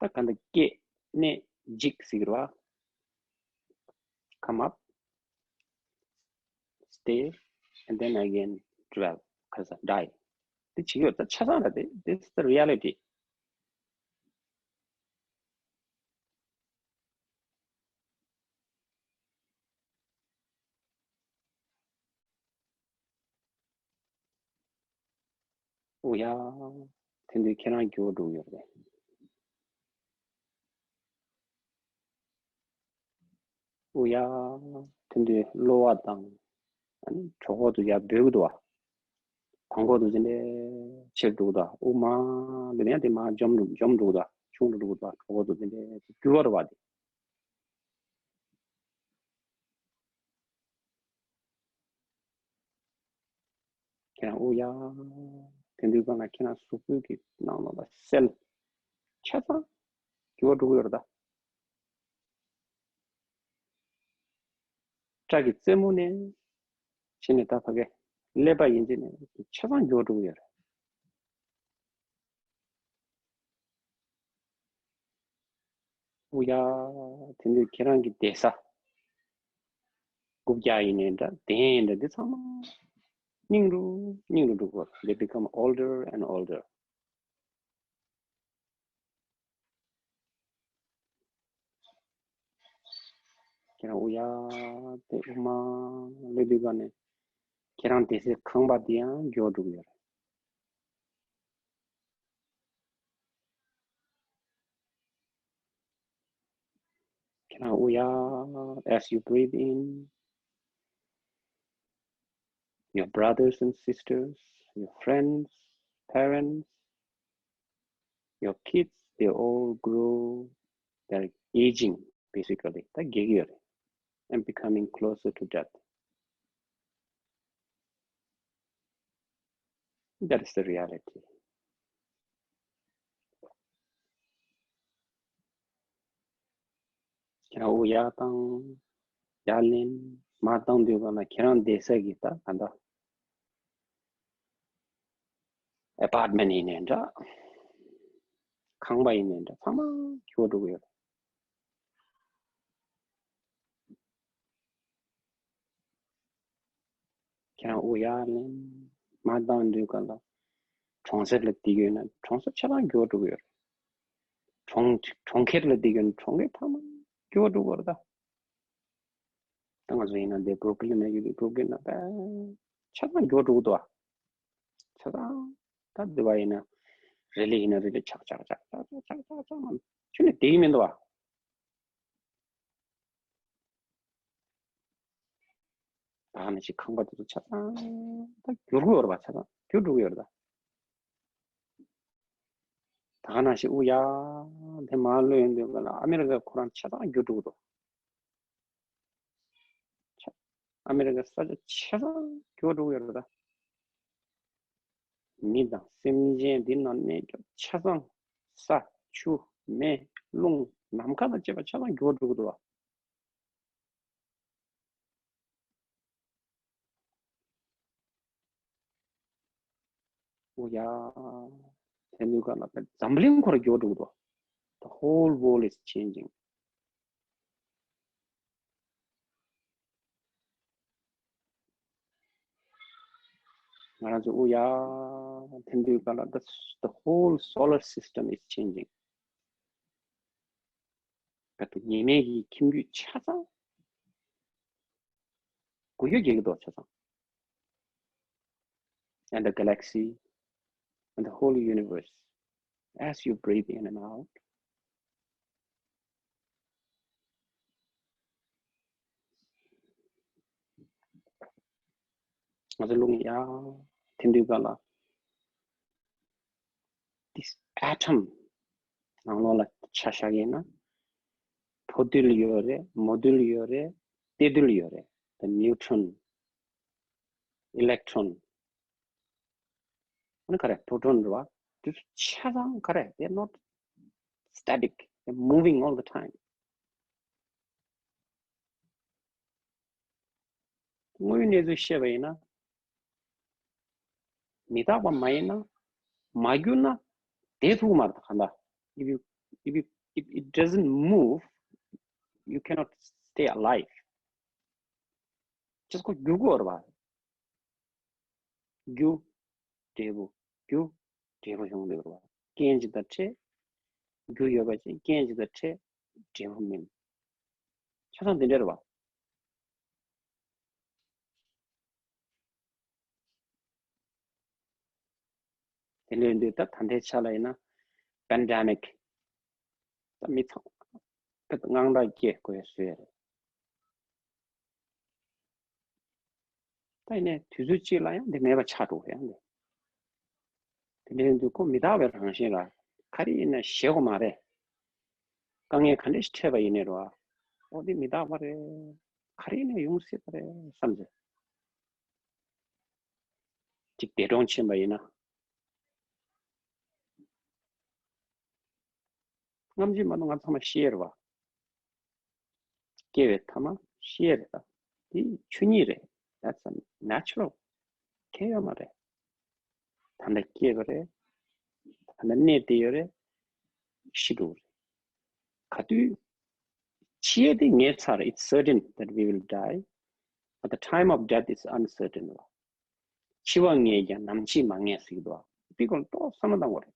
ད་ག་འདི་སྐྱེ་གནས་འཇིག་ཟེར་གི་རེད་བ། Come up, stay, and then again dwell, ག་ས་die. འདི་བྱེད་ཀྱི་ཡོད་ད་ཆ་ཚང་རེད་དེ། This is the reality. ཨོ་ཡ། དེ་དུས་ཁྱེད་རང་འགྱུར་བ་འགྲོ་གི་ཡོད་རེད། ཨོ་ཡ། དེ་དུས་གློ་བ་དང་། ཨ་ནི་གྲོད་ཁོག་ཏུ་ཡར་འབོད་ཀྱི་འདུག་བ། གོང་ཁོག་ཏུ་དེ་འདྲའི་ཆེར་འགྲོ་གི་འདུག་བ། དབུགས་མར་ལུས་ནས་དེ་མར་འཇོམས་འགྲོ་འཇོམས་འགྲོ་གི་འདུག་བ། ཆུང་རུ་འགྲོ་གི་འདུག་བ། གྲོད་ཁོག་ཏུ་དེ་འདྲའི་འགྱུར་བ་རེད་བ་དེ། ཁྱེད་རང་ཨོ་ཡ། དེ་དུས་སྒང་ལ་ཁྱེད་རང་གཟུགས་པོའི་གི་ནང་ལོགས་ལ་སེལ་ཆ་ཚང་འགྱུར་བ་འགྲོ་གི་ཡོད་རེད་ད། སྐྲ་གི་རྩེ་མོ་ནས་ཕྱིན་ནས་ད་ཕ་གི་ཀླད་པ་ཡིན་གཅིག་ནས་ཆ་ཚང་འགྱུར་བ་འགྲོ་གི་ཡོད་རེད། ཨོ་ཡ། དེ་དུས་ཁྱེད་རང་གི་བསྡད་ས། རྐུབ་བཀྱག་ཡིན་ནའི་འདྲ། གདན་ཡིན་འདྲ། འདི་ཚང་མ་སྙིང་རུ་སྙིང་རུ་འགྲོ་གི་ཡོད་རེད། They become older and older. ཁྱེད་རང་ཨོ་ཡ། དེ་དབུགས་མར་ལུས་དུས་སྒང་ནས་ཁྱེད་རང་བསྡད་སའི་ཁང་པ་འདི་ཡང་འགྱུར་བ་འགྲོ་གི་ཡོད་རེད། ཁྱེད་རང་ཨོ་ཡ། As you breathe in, your brothers and sisters, your friends, parents, your kids, they all grow, they're aging, basically. ད་རྒས་ཀྱི་ཡོད་རེད། And becoming closer to death. That is the reality. ཁྱེད་རང་ཨོ་ཡ་བཏང་། ཡར་ལེན། མར་བཏང་དུས་སྒང་ལ་ཁྱེད་རང་བསྡད་ས་གི་ད་ག་འདྲ། ཨེ་པར་ཊི་མེན་ཊི་ཡིན་ནའི་འདྲ། ཁང་པ་ཡིན་ནའི་འདྲ། ཚང་མ་འགྱུར་བ་འགྲོ་གི་ཡོད་རེད། ཁྱེད་རང་ཨོ་ཡ་ལེན། མར་བཏང་དུས་སྒང་ལ་གྲོང་གསེབ་ལ་བསྡད་ཡོད་ན་གྲོང་གསེབ་ཆ་ཚང་འགྱུར་བ་འགྲོ་གི་ཡོད་རེད། གྲོང་གྲོང་ཁྱེར་ལ་བསྡད་ཡོད་ན་གྲོང་ཁྱེར་ཚང་མ་འགྱུར་བ་འགྲོ་གི་ཡོད་རེད་ད། ད་ང་ཚོ་ཡིན་ན་འདི་བྷུ་རུག་ལིན་ན་ཡོད་དུས་བྷུ་རུག་ལིན་ན་པ་ཆ་ཚང་འགྱུར་བ་འགྲོ་གི་འདུག་བ། ཆ་ཚང་། ད་འདི་བ་ཡིན་ན་རི་ལི་ཡིན་ན་རི་ལི་ཆག་ཆག་ཆག་ཆག་ཆག་ཆག་ཆག་ཆག་མ་ཁྱོན་ནས་བསྡད་ཀྱི་མི་འདུག་བ། ད་ག་ནང་བཞིན་ཁང་པ་དེ་ཚོ་ཆ་ཚང་ད་འགྱུར་གྱི་ཡོད་རེད་པ། ཆ་ཚང་འགྱུར་འགྲོ་གི་ཡོད་རེད་ད། ད་ག་ནང་བཞིན་ཨུ་ཡ་དེ་མར་ལོན་ཡོང་དུས་སྒང་ལ་ཨ་མི་རི་ཀ་ཁོ་རང་ཆ་ཚང་འགྱུར་འགྲོ་གི་འདུག་ཆ་ཨ་མི་རི་ཀ་ས་ཆ་ཆ་ཚང་འགྱུར་འགྲོ་གི་ཡོད་རེད་ད། མི་དང་སེམས་ཅན་འདི་ན་གནས་སྐབས་ཆ་ཚང་ས་ཆུ་མེ་རླུང་ནམ་མཁའ་དང་བཅས་པ་ཆ་ཚང་འགྱུར་འགྲོ་གི་འདུག་བ། ཨོ་ཡ། དེ་ནུས་ག་ལ་པའི་འཛམ་གླིང་ཁོ་ར་འགྱུར་འགྲོ་གི་འདུག The whole world is changing. ང་རང་ཚོ་ཨོ་ཡ། དེ་ནུས་ག་ལ་the, the whole solar system is changing. ག་ཏུ་ཉི་མའི་གི་ཁྱིམ་རྒྱུད་ཆ་ཚང་འགུལ་སྐྱོད་རྒྱག་གི་འདུག་ཆ་ཚང་། And the galaxy and the whole universe, as you breathe in and out. ང་ཚོ་རླུང་ཡར་འཐེན་དུས་སྒང་ལ། This atom ནང་ལོགས་ལ་ཆ་བཞག་ཡིན་ན། ཕོ་རྡུལ་ཡོད་རེད། མོ་རྡུལ་ཡོད་རེད། གཏེར་རྡུལ་ཡོད་རེད། The neutron, electron, ཨ་ནི་ག་རེ་proton རེད་བ། དེ་ཚོ་ཆ་ཚང་ག་རེ། They are not static, they are moving all the time. དངོས་ཡོད་གནས་ཚུལ་བཤད་པ་ཡིན་ན། མི་རྟག་པ་མ་ཡིན་ན། མ་གྱུར་ན་བསྡད་ཐུབ་ཀྱི་མ་རེད་ད་ག་འདྲ། If you, if you, if it doesn't move, you cannot stay alive. ཅི་སྐོར་འགྱུར་དགོས་རེད་བ། རྒྱུ། འབྲས་བུ། རྒྱུ། འབྲས་བུ་ཡོང་འདོད་རེད་བ། རྐྱེན་གཅིག་དང་འཕྲད། རྒྱུ་ཡོད་པ་ཅིག་རྐྱེན་གཅིག་དང་འཕྲད། འབྲས་བུ་སྨིན། ཆ་ཚང་འདི་འདྲ་རེད་བ། དེ་ལས་འདི་ད་ད་ལྟའི་ཆ་ལ་ཡིན་ན་པན་ཌེ་མིག་ད་མི་ཚང་མ་དངངས་སྐྲག་སྐྱེ་དགོས་བཟོས་རེད། ད་ཡིན་ནའི་དུས་ཚོད་གཅིག་ལ་ཡང་འདི་མེད་པ་ཆགས་འགྲོ་གི་ཡང་འདི། དེ་འདྲའི་འདུག་ཁོ་མི་རྟག་པའི་རང་བཞིན་ལ་ག་རེ་ཡིན་ན་ཞེད་དགོས་མ་རེད། དཀའ་ངལ་ག་འདྲ་ཞིག་འཕྲད་པ་ཡིན་ནའི་རོ། ཨོ་འདི་མི་རྟག་པ་རེད། ག་རེ་ཡིན་ན་ཡོང་སྲིད་པ་རེད་བསམ་ཚེ། གཅིག་འདས་གྲོངས་ཕྱིན་པ་ཡིན་ན། སྔ་ཕྱི་མ་གཏོགས་ང་ཚང་མ་ཤེས་རེད་བ། སྐྱེ་བའི་ཐ་མ་ཤེས་རེད་ད། དེ་ཆོས་ཉིད་རེད། That's a natural. ཁྱད་ཡོད་མ་རེད། ད་ལྟ་སྐྱེས་པ་རེད། ད་ལྟ་གནས་བསྡད་ཡོད་རེད། ཤི་འགྲོ་གི་རེད། ག་དུས་འཆི་ཡས་དེ་ངེས་ཚར། It's certain that we will die. But the time of death is uncertain. འཆི་བ་ངེས་ཀྱང་ནམ་འཆི་མ་ངེས་ཟེར་གྱི་འདུག་དེ་སྐོར་ཏོག་བསམ་བློ་བཏང་དགོས་རེད།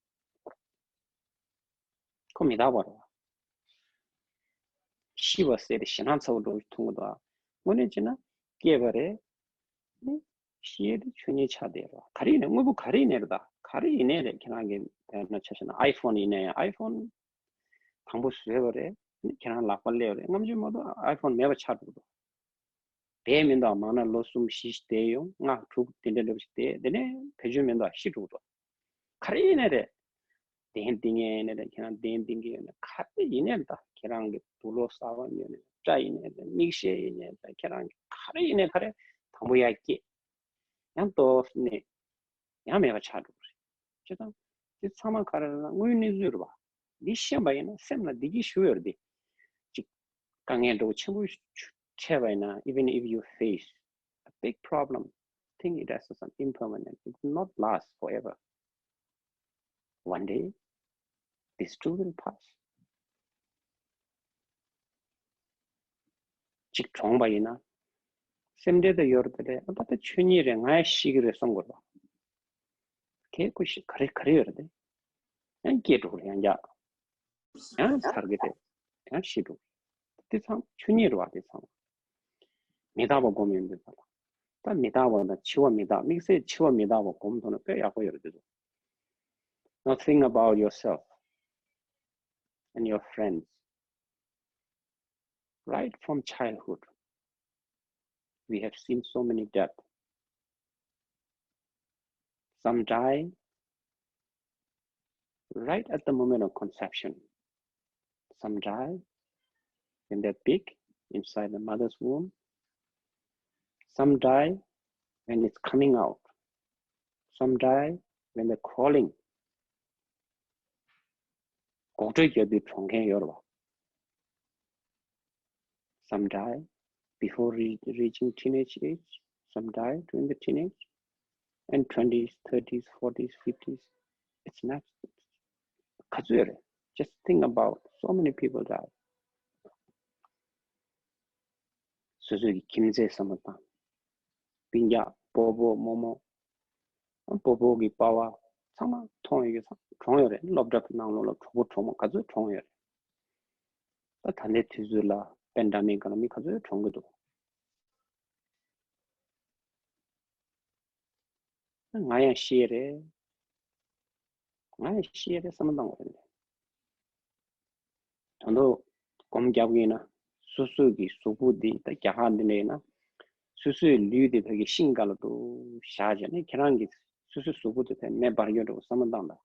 ཁོ་མི་རྟག་པ་རེད། ཤི་བ་ཟེར་ཏེ་ཞེད་སྣང་ཚ་པོ་འདྲ་པོ་ཞིག་མཐོང་གི་འདུག་དངོས་གནས་བྱས་ན་སྐྱེས་པ་རེད། ནི་ཤི་ཡས་དེ་ཆོས་ཉིད་ཆགས་བསྡད་རེད། ག་རེ་ཡིན་ནའི་དངོས་པོ་ག་རེ་ཡིན་ནའི་རེད་ད། ག་རེ་ཡིན་ནའི་རེད། ཁྱེད་རང་གི་དཔེར་ན་ཆ་བཞག་ན་ཨའི་ཕོན་ཡིན་ནའི་ཨའི་ཕོན་དང་པོ་བཟོས་པ་རེད། ནི་ཁྱེད་རང་ལག་པ་སླེབས་རེད། སྔ་ཕྱི་མ་གཏོགས་ཨའི་ཕོན་མེད་པ་ཆགས་འགྲོ་གི་འདུག་བསྡད་མི་འདུག་མང་ན་ལོ་གསུམ་བཞི་ཞིག་བསྡད་ཡོང་། ལྔ་དྲུག་དེ་འདྲ་འདྲ་པོ་ཞིག་བསྡད། དེ་ནས་བེད་སྤྱོད་མི་འདུག་ཤི་འགྲོ་གི་འདུག་ག་རེ་ཡིན་ནའི་རེད། གདན་འདི་ངས་ཡིན་ནའི་རེད། ཁྱེད་རང་གདན་འདི་གི་ཡོད་ནའི་ག་རེ་ཡིན་ནའི་ད། ཁྱེད་རང་གི་དུག་ལོག་གསར་པ་ཉོས་ནའི་སྐྲ་ཡིན་ནའི་རེད། མིག་ཤེལ་ཡིན་ནའི་ད། ཁྱེད་རང་གི་ག་རེ་ཡིན་ནའི་ག་རེ་དང་པོ་ཡར་སྐྱེས། ཡང་ཏོག་ཙམ་གནས། ཡང་མེད་པ་ཆགས་འགྲོ་གི་རེད། བྱས་ཙང་དེ་ཚང་མ་ག་རེ་རེད་ན་དངོས་ཡོད་གནས་ཚུལ་རེད་བ། འདི་ཤེས་པ་ཡིན་ན་སེམས་ལ་བདེ་སྐྱིད་ཞེ་པོ་ཡོད་རེད་དེ། ཅིག་དཀའ་ངལ་འདྲ་པོ་ཆེན་པོ་འཕྲད་པ་ཡིན་ན། Even if you face a big problem, think it as an impermanent. It will not last forever. One day, this too will pass. གཅིག་གྲོངས་པ་ཡིན་ན། སེམས་ཁྲལ་དེ་ཡོད་རེད་དེ། ཨ་ད་ལྟ་ཆོས་ཉིད་རེད། ང་ཡང་ཤི་གི་རེད་བསམ་དགོས་རེད། ཁྱེད་ཁོ་ཤི་ག་རེ་ག་རེ་ཡོད་རེད་དེ། ཡང་སྐྱེ་འགྲོ་གི་རེད། ཡང་རྒྱག་ཡང་ཚར་གི་རེད། ཡང་ཤི་འགྲོ། དེ་ཚང་ཆོས་ཉིད་རེད་བ། དེ་ཚང་མི་རྟག་པ་སྒོམ་ཡོང་དུས་ཙམ་ལ། ད་མི་རྟག་པ་དང་འཆི་བ་མི་རྟག། དམིགས་བསལ་འཆི་བ་མི་རྟག་པ་སྒོམ་ཐུབ་ན་དཔེ་ཡག་པོ་ཡོད་རེད་དེ་ཚོ། Now think about yourself and your friends. Right from childhood, we have seen so many deaths. Some die right at the moment of conception. Some die when they're big, inside the mother's womb. Some die when it's coming out. Some die when they're crawling. གོག་འགྲོས་རྒྱག་དུས་གྲོངས་མཁན་ཡོད་རེད་བ། Some die before re- reaching teenage age. Some die during the teenage. And twenties, thirties, forties, fifties. It's not ག་ཚོད་རེད། Just think about, so many people die. སོ་སོའི་ཁྱིམ་མཚེས་བསམ་བློ་བཏང་། སྤུན་ཀྱག་སྤོ་བོ་རྨོ་མོ། སྤོ་བོ་གི་པ་ཕ་ཚང་མ་མཐོང་ཡོད་ཀྱི་ཚང་གྲོངས་ཡོད་རེད། སློབ་གྲྭ་ནང་ལོགས་ལ་གྲོགས་པོ་གྲོགས་མོ་ག་ཚོད་གྲོངས་ཡོད་རེད། ད་ད་ལྟའི་དུས་ཚོད་ལ་པེན་ཌེ་མིག་སྒང་ལ་མི་ག་ཚོད་གྲོངས་ཀྱི་འདུག་ང་ཡང་ཤེས་རེད། ང་ཡང་ཤེས་རེད་བསམ་བློ་བཏང་བ་རེད། ད་དུང་སྒོམ་རྒྱབ་ཀྱི་ཡིན་ན། སོ་སོ་གི་གཟུགས་པོ་འདི་ད་རྒྱ་གར་འདི་འདྲ་ཡིན་ན། སོ་སོའི་ལུས་འདི་ཕ་གི་ཤིང་སྒང་ལ་འདུག་བཞག་བྱས་ནས། ཁྱེད་རང་གི་སོ་སོའི་གཟུགས་པོ་འདི་ཕ་མེ་འབར་ཡོད་འགྲོ་བསམ་བློ་བཏང་དང་།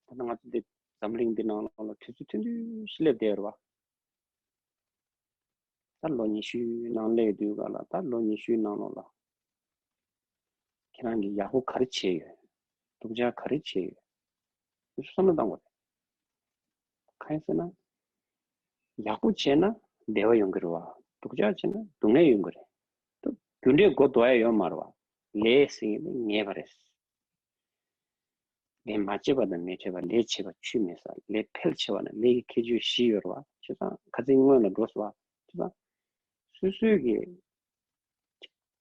ད་ལྟ་ང་ཚོ་འདི་འཛམ་གླིང་འདི་ནང་ལོགས་ལ་དུས་ཚོད་ཐུང་ཐུང་ཞིག་སླེབས་བསྡད་ཡོད་རེད་བ། ད་ལོ་ཉི་ཤུའི་ནང་སླེབས་དུས་ག་ལ། ད་ལོ་ཉི་ཤུའི་ནང་ལོགས་ལ་ཁྱེད་རང་གིས་ཡག་པོ་ག་རེ་བྱས་ཡོད། སྡུག་ཅག་ག་རེ་བྱས་ཡོད། དེ་ཚོ་བསམ་བློ་བཏང་དགོས་རེད། གང་ཡིན་ཟེར་ན། ཡག་པོ་བྱས་ན་བདེ་བ་ཡོང་གི་རེད་བ། སྡུག་ཅག་བྱས་ན་སྡུག་བསྔལ་ཡོང་གི་རེད། ད་རྒྱུ་འབྲས་མགོ་འདོགས་ཡ་ཡོད་མ་རེད་བ། ལས་ཟེར་མཁན་དེ་ངེས་པ་རེད། ལས་མ་བྱས་པ་དང་མི་འཕྲད་པ། ལས་བྱས་པ་ཆུད་མི་ཟ། ལས་འཕེལ་ཆེ་བ་ན་ལས་ཀྱི་ཁྱད་ཆོས་བཞི་ཡོད་རེད་བ། བྱས་ཙང་ཁ་སང་སྔོན་ལ་འགྲོ་སོང་བ། བྱས་ཙང་སོ་སོའི་གི་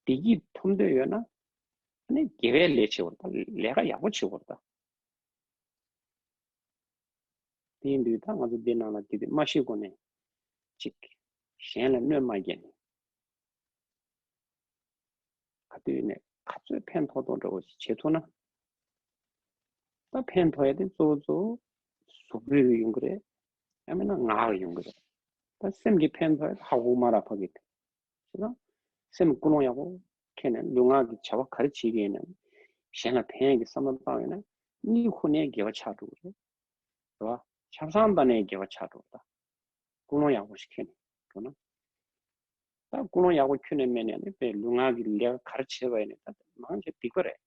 བདེ་སྐྱིད་ཐོབ་འདོད་ཡོད་ན། ཨ་ནི་དགེ་བའི་ལས་བྱེད་དགོས་རེད་ད། ལས་ཀ་ཡག་པོ་བྱེད་དགོས་རེད་ད། དེ་ཡིན་དུས་ད་ང་ཚོ་འདི་ནང་ལ་དེ་དུས་མ་ཤི་གོང་ནས་ཅིག་གཞན་ལ་གནོད་མ་སྐྱེལ་ནས། ག་དུས་ནས་ག་ཚོད་ཕན་ཐོགས་ཐོགས་འདྲ་བོ་ཞིག་བྱེད་ཐུབ་ན། ད་ཕན་ཐོགས་ཡ་དེ་གཙོ་བོ་གཙོ་བོ་གཟུགས་པོའི་ཡོང་གི་རེད། ཡང་མིན་ན་ངག་གི་ཡོང་གི་རེད། ད་སེམས་ཀྱི་ཕན་ཐོགས་ཡ་དེ་ཧ་གོ་མ་རག་ཕ་གི་དེ། བྱས་ཙང་སེམས་ཀུན་སློང་ཡག་པོ་འཁྱེར་ནས་ལུས་ངག་གི་བྱ་བ་ག་རེ་བྱེད་ཀྱི་ཡིན་ནའང་གཞན་ལ་ཕན་ཡ་གི་བསམ་བློ་བཏང་ཡོད་ན་གཉིད་ཁུག་ནས་དགེ་བ་ཆགས་འགྲོ་གི་རེད། རེད་བ། ཆབ་གསང་བཏང་ནས་དགེ་བ་ཆགས་འགྲོ་གི་རེད། ད་ཀུན་སློང་ཡག་པོ་ཞིག་འཁྱེར་ནས་འགྲོ་ན། ད་ཀུན་སློང་ཡག་པོ་འཁྱེར་ནས་མེད་ནས་ནི་དཔེ་ལུས་ངག་གི་ལས་ཀ་ག་རེ་བྱེད་པ་ཡིན་ནའང་ད་མང་ཆེ་སྡིག་པ་རེད།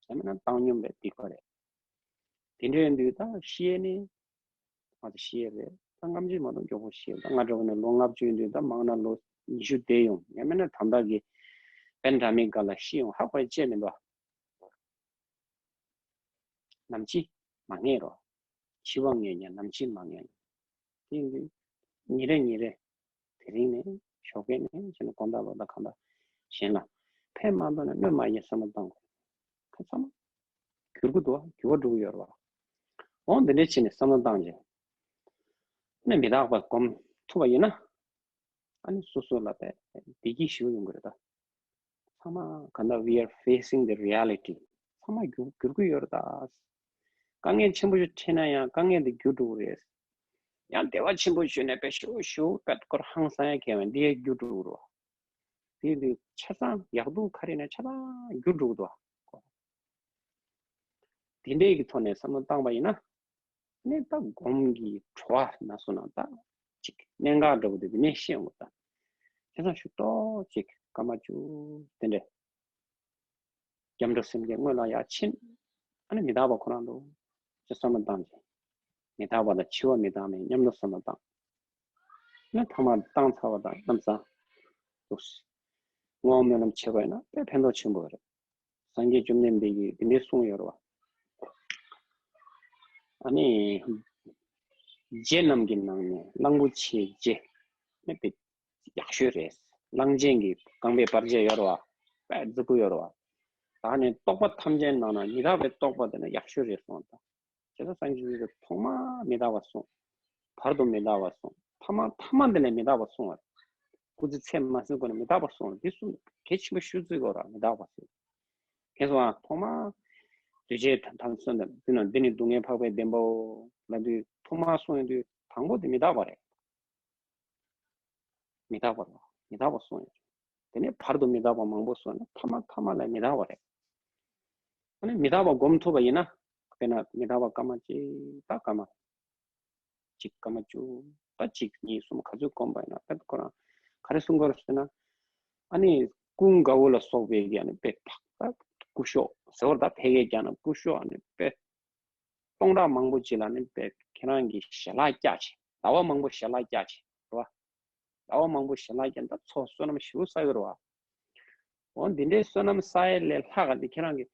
ཡང་མིན་ན་བཏང་སྙོམས་རེད། སྡིག་པ་རེད། དེ་འདྲ་ཡིན་དུས་ད་ཤི་ཡས་ནི་ང་ཚོ་ཤི་ཡས་རེད། ད་སྔ་ཕྱི་མ་གཏོགས་མགྱོགས་པོ་ཤི་ཡས། ད་ང་འདྲ་བོ་ནས་ལོ་ལྔ་བཅུ་ཡིན་དུས་ད་མང་ན་ལོ་ཉི་ཤུ་འདས་ཡོང་། ཡང་མིན་ན་ད་ལྟ་གི་དཔེ་འདྲ་མིན་སྒང་ལ་ཤི་ཡོང་ཧ་གོ་ཡ་ཅི་ཡང་མི་འདུག་ནམ་འཆི་མ་ངེས་རོ། འཆི་བ་ངེས་ཀྱང་ནམ་འཆི་མ་ངེས། དེ་ཡིན་དུས་ཉིན་རེ་ཉིན་རེ་དེ་རིང་ནས་ཞོགས་ཀས་ནས་བྱས་ནས་དགོང་དག་ལོ་ཟླ་གང་ལྟར་གཞན་ལ་ཕན་མ་ཐོགས་ན་གནོད་མ་ཡིན་བསམ་བློ་བཏང་དགོས། ཁ་ཚང་མ་འགྱུར་གྱི་འདུག་འགྱུར་བ་འགྲོ་གི་ཡོད་རེད་བ། འོ་འདི་འདྲ་བྱས་ནས་བསམ་བློ་བཏང་རྗེས་ནས་མི་རྟག་པ་སྒོམ་ཐུབ་པ་ཡིན་ན། ཨ་ནི་སོ་སོ་ལ་བདེ་སྐྱིད་ཞིག་ཡོང་གི་རེད་ད། ཚང་མ་ག་འདྲ། We are facing the reality. ཚང་མ་འགྱུར་འགྱུར་གྱི་ཡོད་རེད་ད། དཀའ་ངལ་ཆེན་པོ་ཞིག་འཕྲད་ན་ཡང་དཀའ་ངལ་དེ་འགྱུར་འགྲོ་གི་རེད། ཡང་བདེ་བ་ཆེན་པོ་ཞིག་ནས་དཔེ་ཞུ་ཞུ་དཔེ་སྐོར་ཧང་སང་ཡ་གལ་བ་འདི་ཡང་འགྱུར་འགྲོ་གི་རེད། དེ་དུས་ཆ་ཚང་ཡག་སྡུག་ག་རེ་ནས་ཆ་ཚང་འགྱུར་འགྲོ་གི་འདུག་དེ་འདྲའི་གི་ཐོག་ནས་བསམ་བློ་བཏང་པ་ཡིན་ན། ནི་ད་སྒོམ་གྱི་བྲོ་བ་ན་སོ་ན་ད་ཅིག་གནད་འགག་འདྲ་བོ་དེ་དེ་ནས་ཤེས་ཡོང་གི་ད། ཁྱེད་ཚང་ཞུ་ཏོག་ཅིག་སྐར་མ་བཅུ་དེ་འདྲས། སྐྱབས་འགྲོ་སེམས་བསྐྱེད་སྔོན་ལ་ཡར་ཕྱིན། ཨ་ནི་མི་རྟག་པ་ཁོ་རང་འདུག་ཅེས་བསམ་བློ་བཏང་རྗེས། མི་རྟག་པ་དང་འཆི་བ་མི་རྟག་མིན་སྙམ་དུ་བསམ་བློ་བཏང་། ཨ་ནི་ཐ་མ་བཏང་ཚར་བ་དང་ཉམས་སང་འདུག་སེ་བསྔོ་བ་སྨོན་ལམ་བྱེད་པ་ཡིན་ན་དཔེ་ཕན་ཐོགས་ཆེན་པོ་རེད། སངས་རྒྱས་བཅོམ་ལྡན་འདས་ཀྱིས་འདི་འདྲའི་གསུངས་ཡོད་རེད་བ། ཨ་ནི། རྗེ་རྣམས་ཀྱི་ནང་ནས་གླང་པོ་ཆེའི་རྗེ། ནི་དཔེ་ཡག་ཤོས་རེད། གླང་ཆེན་གྱི་རྐང་པའི་བར་ཆད་ཡོད་རེད་བ། དཔེ་མཛེས་པོ་ཡོད་རེད་བ། ད་ནི་རྟོག་པ་ཐམས་ཅད་ནང་ན་མི་རྟག་པའི་རྟོག་པ་དེ་ནི་ཡག་ཤོས་རེད་གསུངས་ད། བྱས་ཙང་སངས་རྒྱས་ཀྱིས་ཐོག་མ་མི་རྟག་པ་གསུངས། བར་དུ་མི་རྟག་པ་གསུངས། ཐ་མ་ཐ་མ་འདི་ལས་མི་རྟག་པ་གསུངས་པ། སྐུ་ཚེ་ཚད་མ་ཟིན་གོང་ནས་མི་རྟག་པ་གསུངས། འདི་གསུངས་གལ་ཆེན་པོ་ཤོད་ཚུལ་གོ་ར་མི་རྟག་པ་གསུངས། ཁྱེད་ཚོ་ཐོག་མ་འདུས་བྱས་དང་ཐམས་ཅད་དང་འདི་ན་འདི་ནི་སྡུག་བསྔལ་འཕགས་པའི་བདེན་པའོ་ལབ་དུས་ཐོག་མ་གསུངས་ཡོང་དུས་དང་པོ་དེ་མི་རྟག་པ་རེད། མི་རྟག་པ་རེད། མི་རྟག་པ་གསུངས་ཡོད། དེ་ནས་བར་དུ་མི་རྟག་པ་མང་པོ་གསུངས་ནས་ཐ་མ་ཐ་མ་ལ་མི་རྟག་པ་རེད། ཨ་ནི་མི་རྟག་པ་སྒོམ་ཐུབ་པ་ཡིན་ན། དཔེར་ན་མི་རྟག་པ་སྐར་མ་གཅིག་ད་སྐར་མ་གཅིག་སྐར་མ་བཅུ་ད་གཅིག་གཉིས་གསུམ་ག་ཚོད་སྒོམ་པ་ཡིན་ན་དཔེ་ཁོ་རང་ག་རེ་གསུང་གི་རེད་ཟེར་ན། ཨ་ནི་ཀུན་དགའ་བོ་ལ་སོགས་པའི་གི་ཨ་ནི་དཔེ་འཕགས་ད་སྐུ་ཞོགས་ཟེར་བར་ད་ཕལ་སྐད་རྒྱག་ན་སྐུ་ཞོགས་ཨ་ནི་དཔེ། སྟོང་ཕྲག་མང་པོ་ཅིག་ལ་ནི་དཔེ་ཁྱེད་རང་གི་ཞལ་ལག་བཀྱག་བྱས། ཟླ་བ་མང་པོ་ཞལ་ལག་བཀྱག་བྱས་རེད་བ། ཟླ་བ་མང་པོ་ཞལ་ལག་བཀྱག་ད་ཚོགས་བསོད་ནམས་ཞེ་པོ་བསགས་ཡོད་རེད་བ། འོ་འདི་འདྲའི་བསོད་ནམས་བསགས་ཡས་ལས་ལྷག་ག་འདི་ཁྱེད་རང་གི་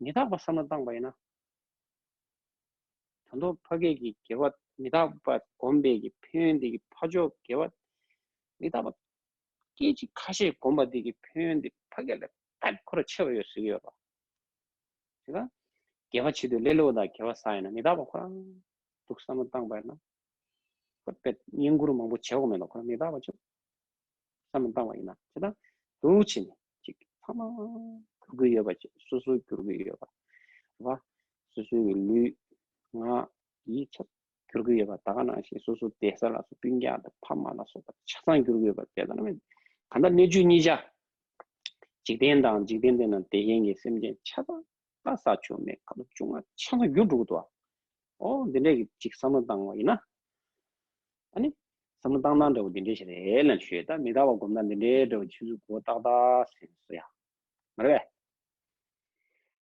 མི་རྟག་པ་བསམ་བློ་བཏང་པ་ཡིན་ན། ད་དུང་ཕ་སྐད་ཀྱི་དགེ་བ་མི་རྟག་པ་སྒོམ་པའི་གི་ཕན་ཡོན་འདི་གི་ཕ་ཕྱོགས་དགེ་བ་མི་རྟག་པ་སྐད་ཅིག་ཁ་ཤས་སྒོམ་པ་འདི་གི་ཕན་ཡོན་འདི་ཕ་སྐད་ལས་ད་ཁོ་ར་ཆེ་བ་ཡོད་ཟེར་གི་ཡོད་རེད་བ། དེ་ལ་དགེ་བ་བྱེད་དུས་ལེ་ལོ་དང་དགེ་བ་བསགས་ཡིན་ན་མི་རྟག་པ་ཁོ་རང་འདུག་བསམ་བློ་བཏང་པ་ཡིན་ན། ཁོ་དཔེ་བསྙེན་བཀུར་མང་པོ་བྱེད་དགོས་མེད་ལ་ཁོ་རང་མི་རྟག་པ་ཅིག་བསམ་བློ་བཏང་བ་ཡིན་ན་དེ་དང་འདུག་བྱས་ནས་ཅིག་ཚང་མ་འགྱུར་གྱི་ཡོད་པ་ཅིག་སོ་སོ་འགྱུར་གྱི་ཡོད་པ་རེད་བ། སོ་སོའི་ལུས་ངག་ཡིད་ཆ་འགྱུར་གྱི་ཡོད་པ། ད་ག་ནང་བཞིན་སོ་སོ་བསྡད་ས་ལ་སོགས་སྤུན་ཀྱག་དང་ཕ་མ་ལ་སོགས་པ་ཆ་ཚང་འགྱུར་གྱི་ཡོད་པ་དེ་ལྟར་ན་མེད། གང་ལྟར་གནས་ཆུང་གཉིས་ཆ། འཇིག་རྟེན་དང་འཇིག་རྟེན་དེ་ན་བསྡད་མཁན་གྱི་སེམས་ཅན་ཆ་ཚང་ད་ས་ཆུ་མེད་ཁ་ལོ་ཆུང་ང་ཆ་ཚང་འགྱུར་འགྲོ་གི་འདུག་ཨ། ཨོ་འདི་འདྲས་ཀྱི་ཅིག་བསམ་བློ་བཏང་བ་ཡིན་ན། ཨ་ནི། བསམ་བློ་བཏང་སྟངས་འདྲ་བོ་འདི་འདྲས་ཞིག་རེད་ལབ་ཞུས། ད་མི་རྟག་པ་སྒོམ་ན་འདི་འདྲས་འདྲ་བོ་ཆུ་ཚོད་གོ་ཏག་ཏག་ཟེར་སོ་ཡ། མ་རེད་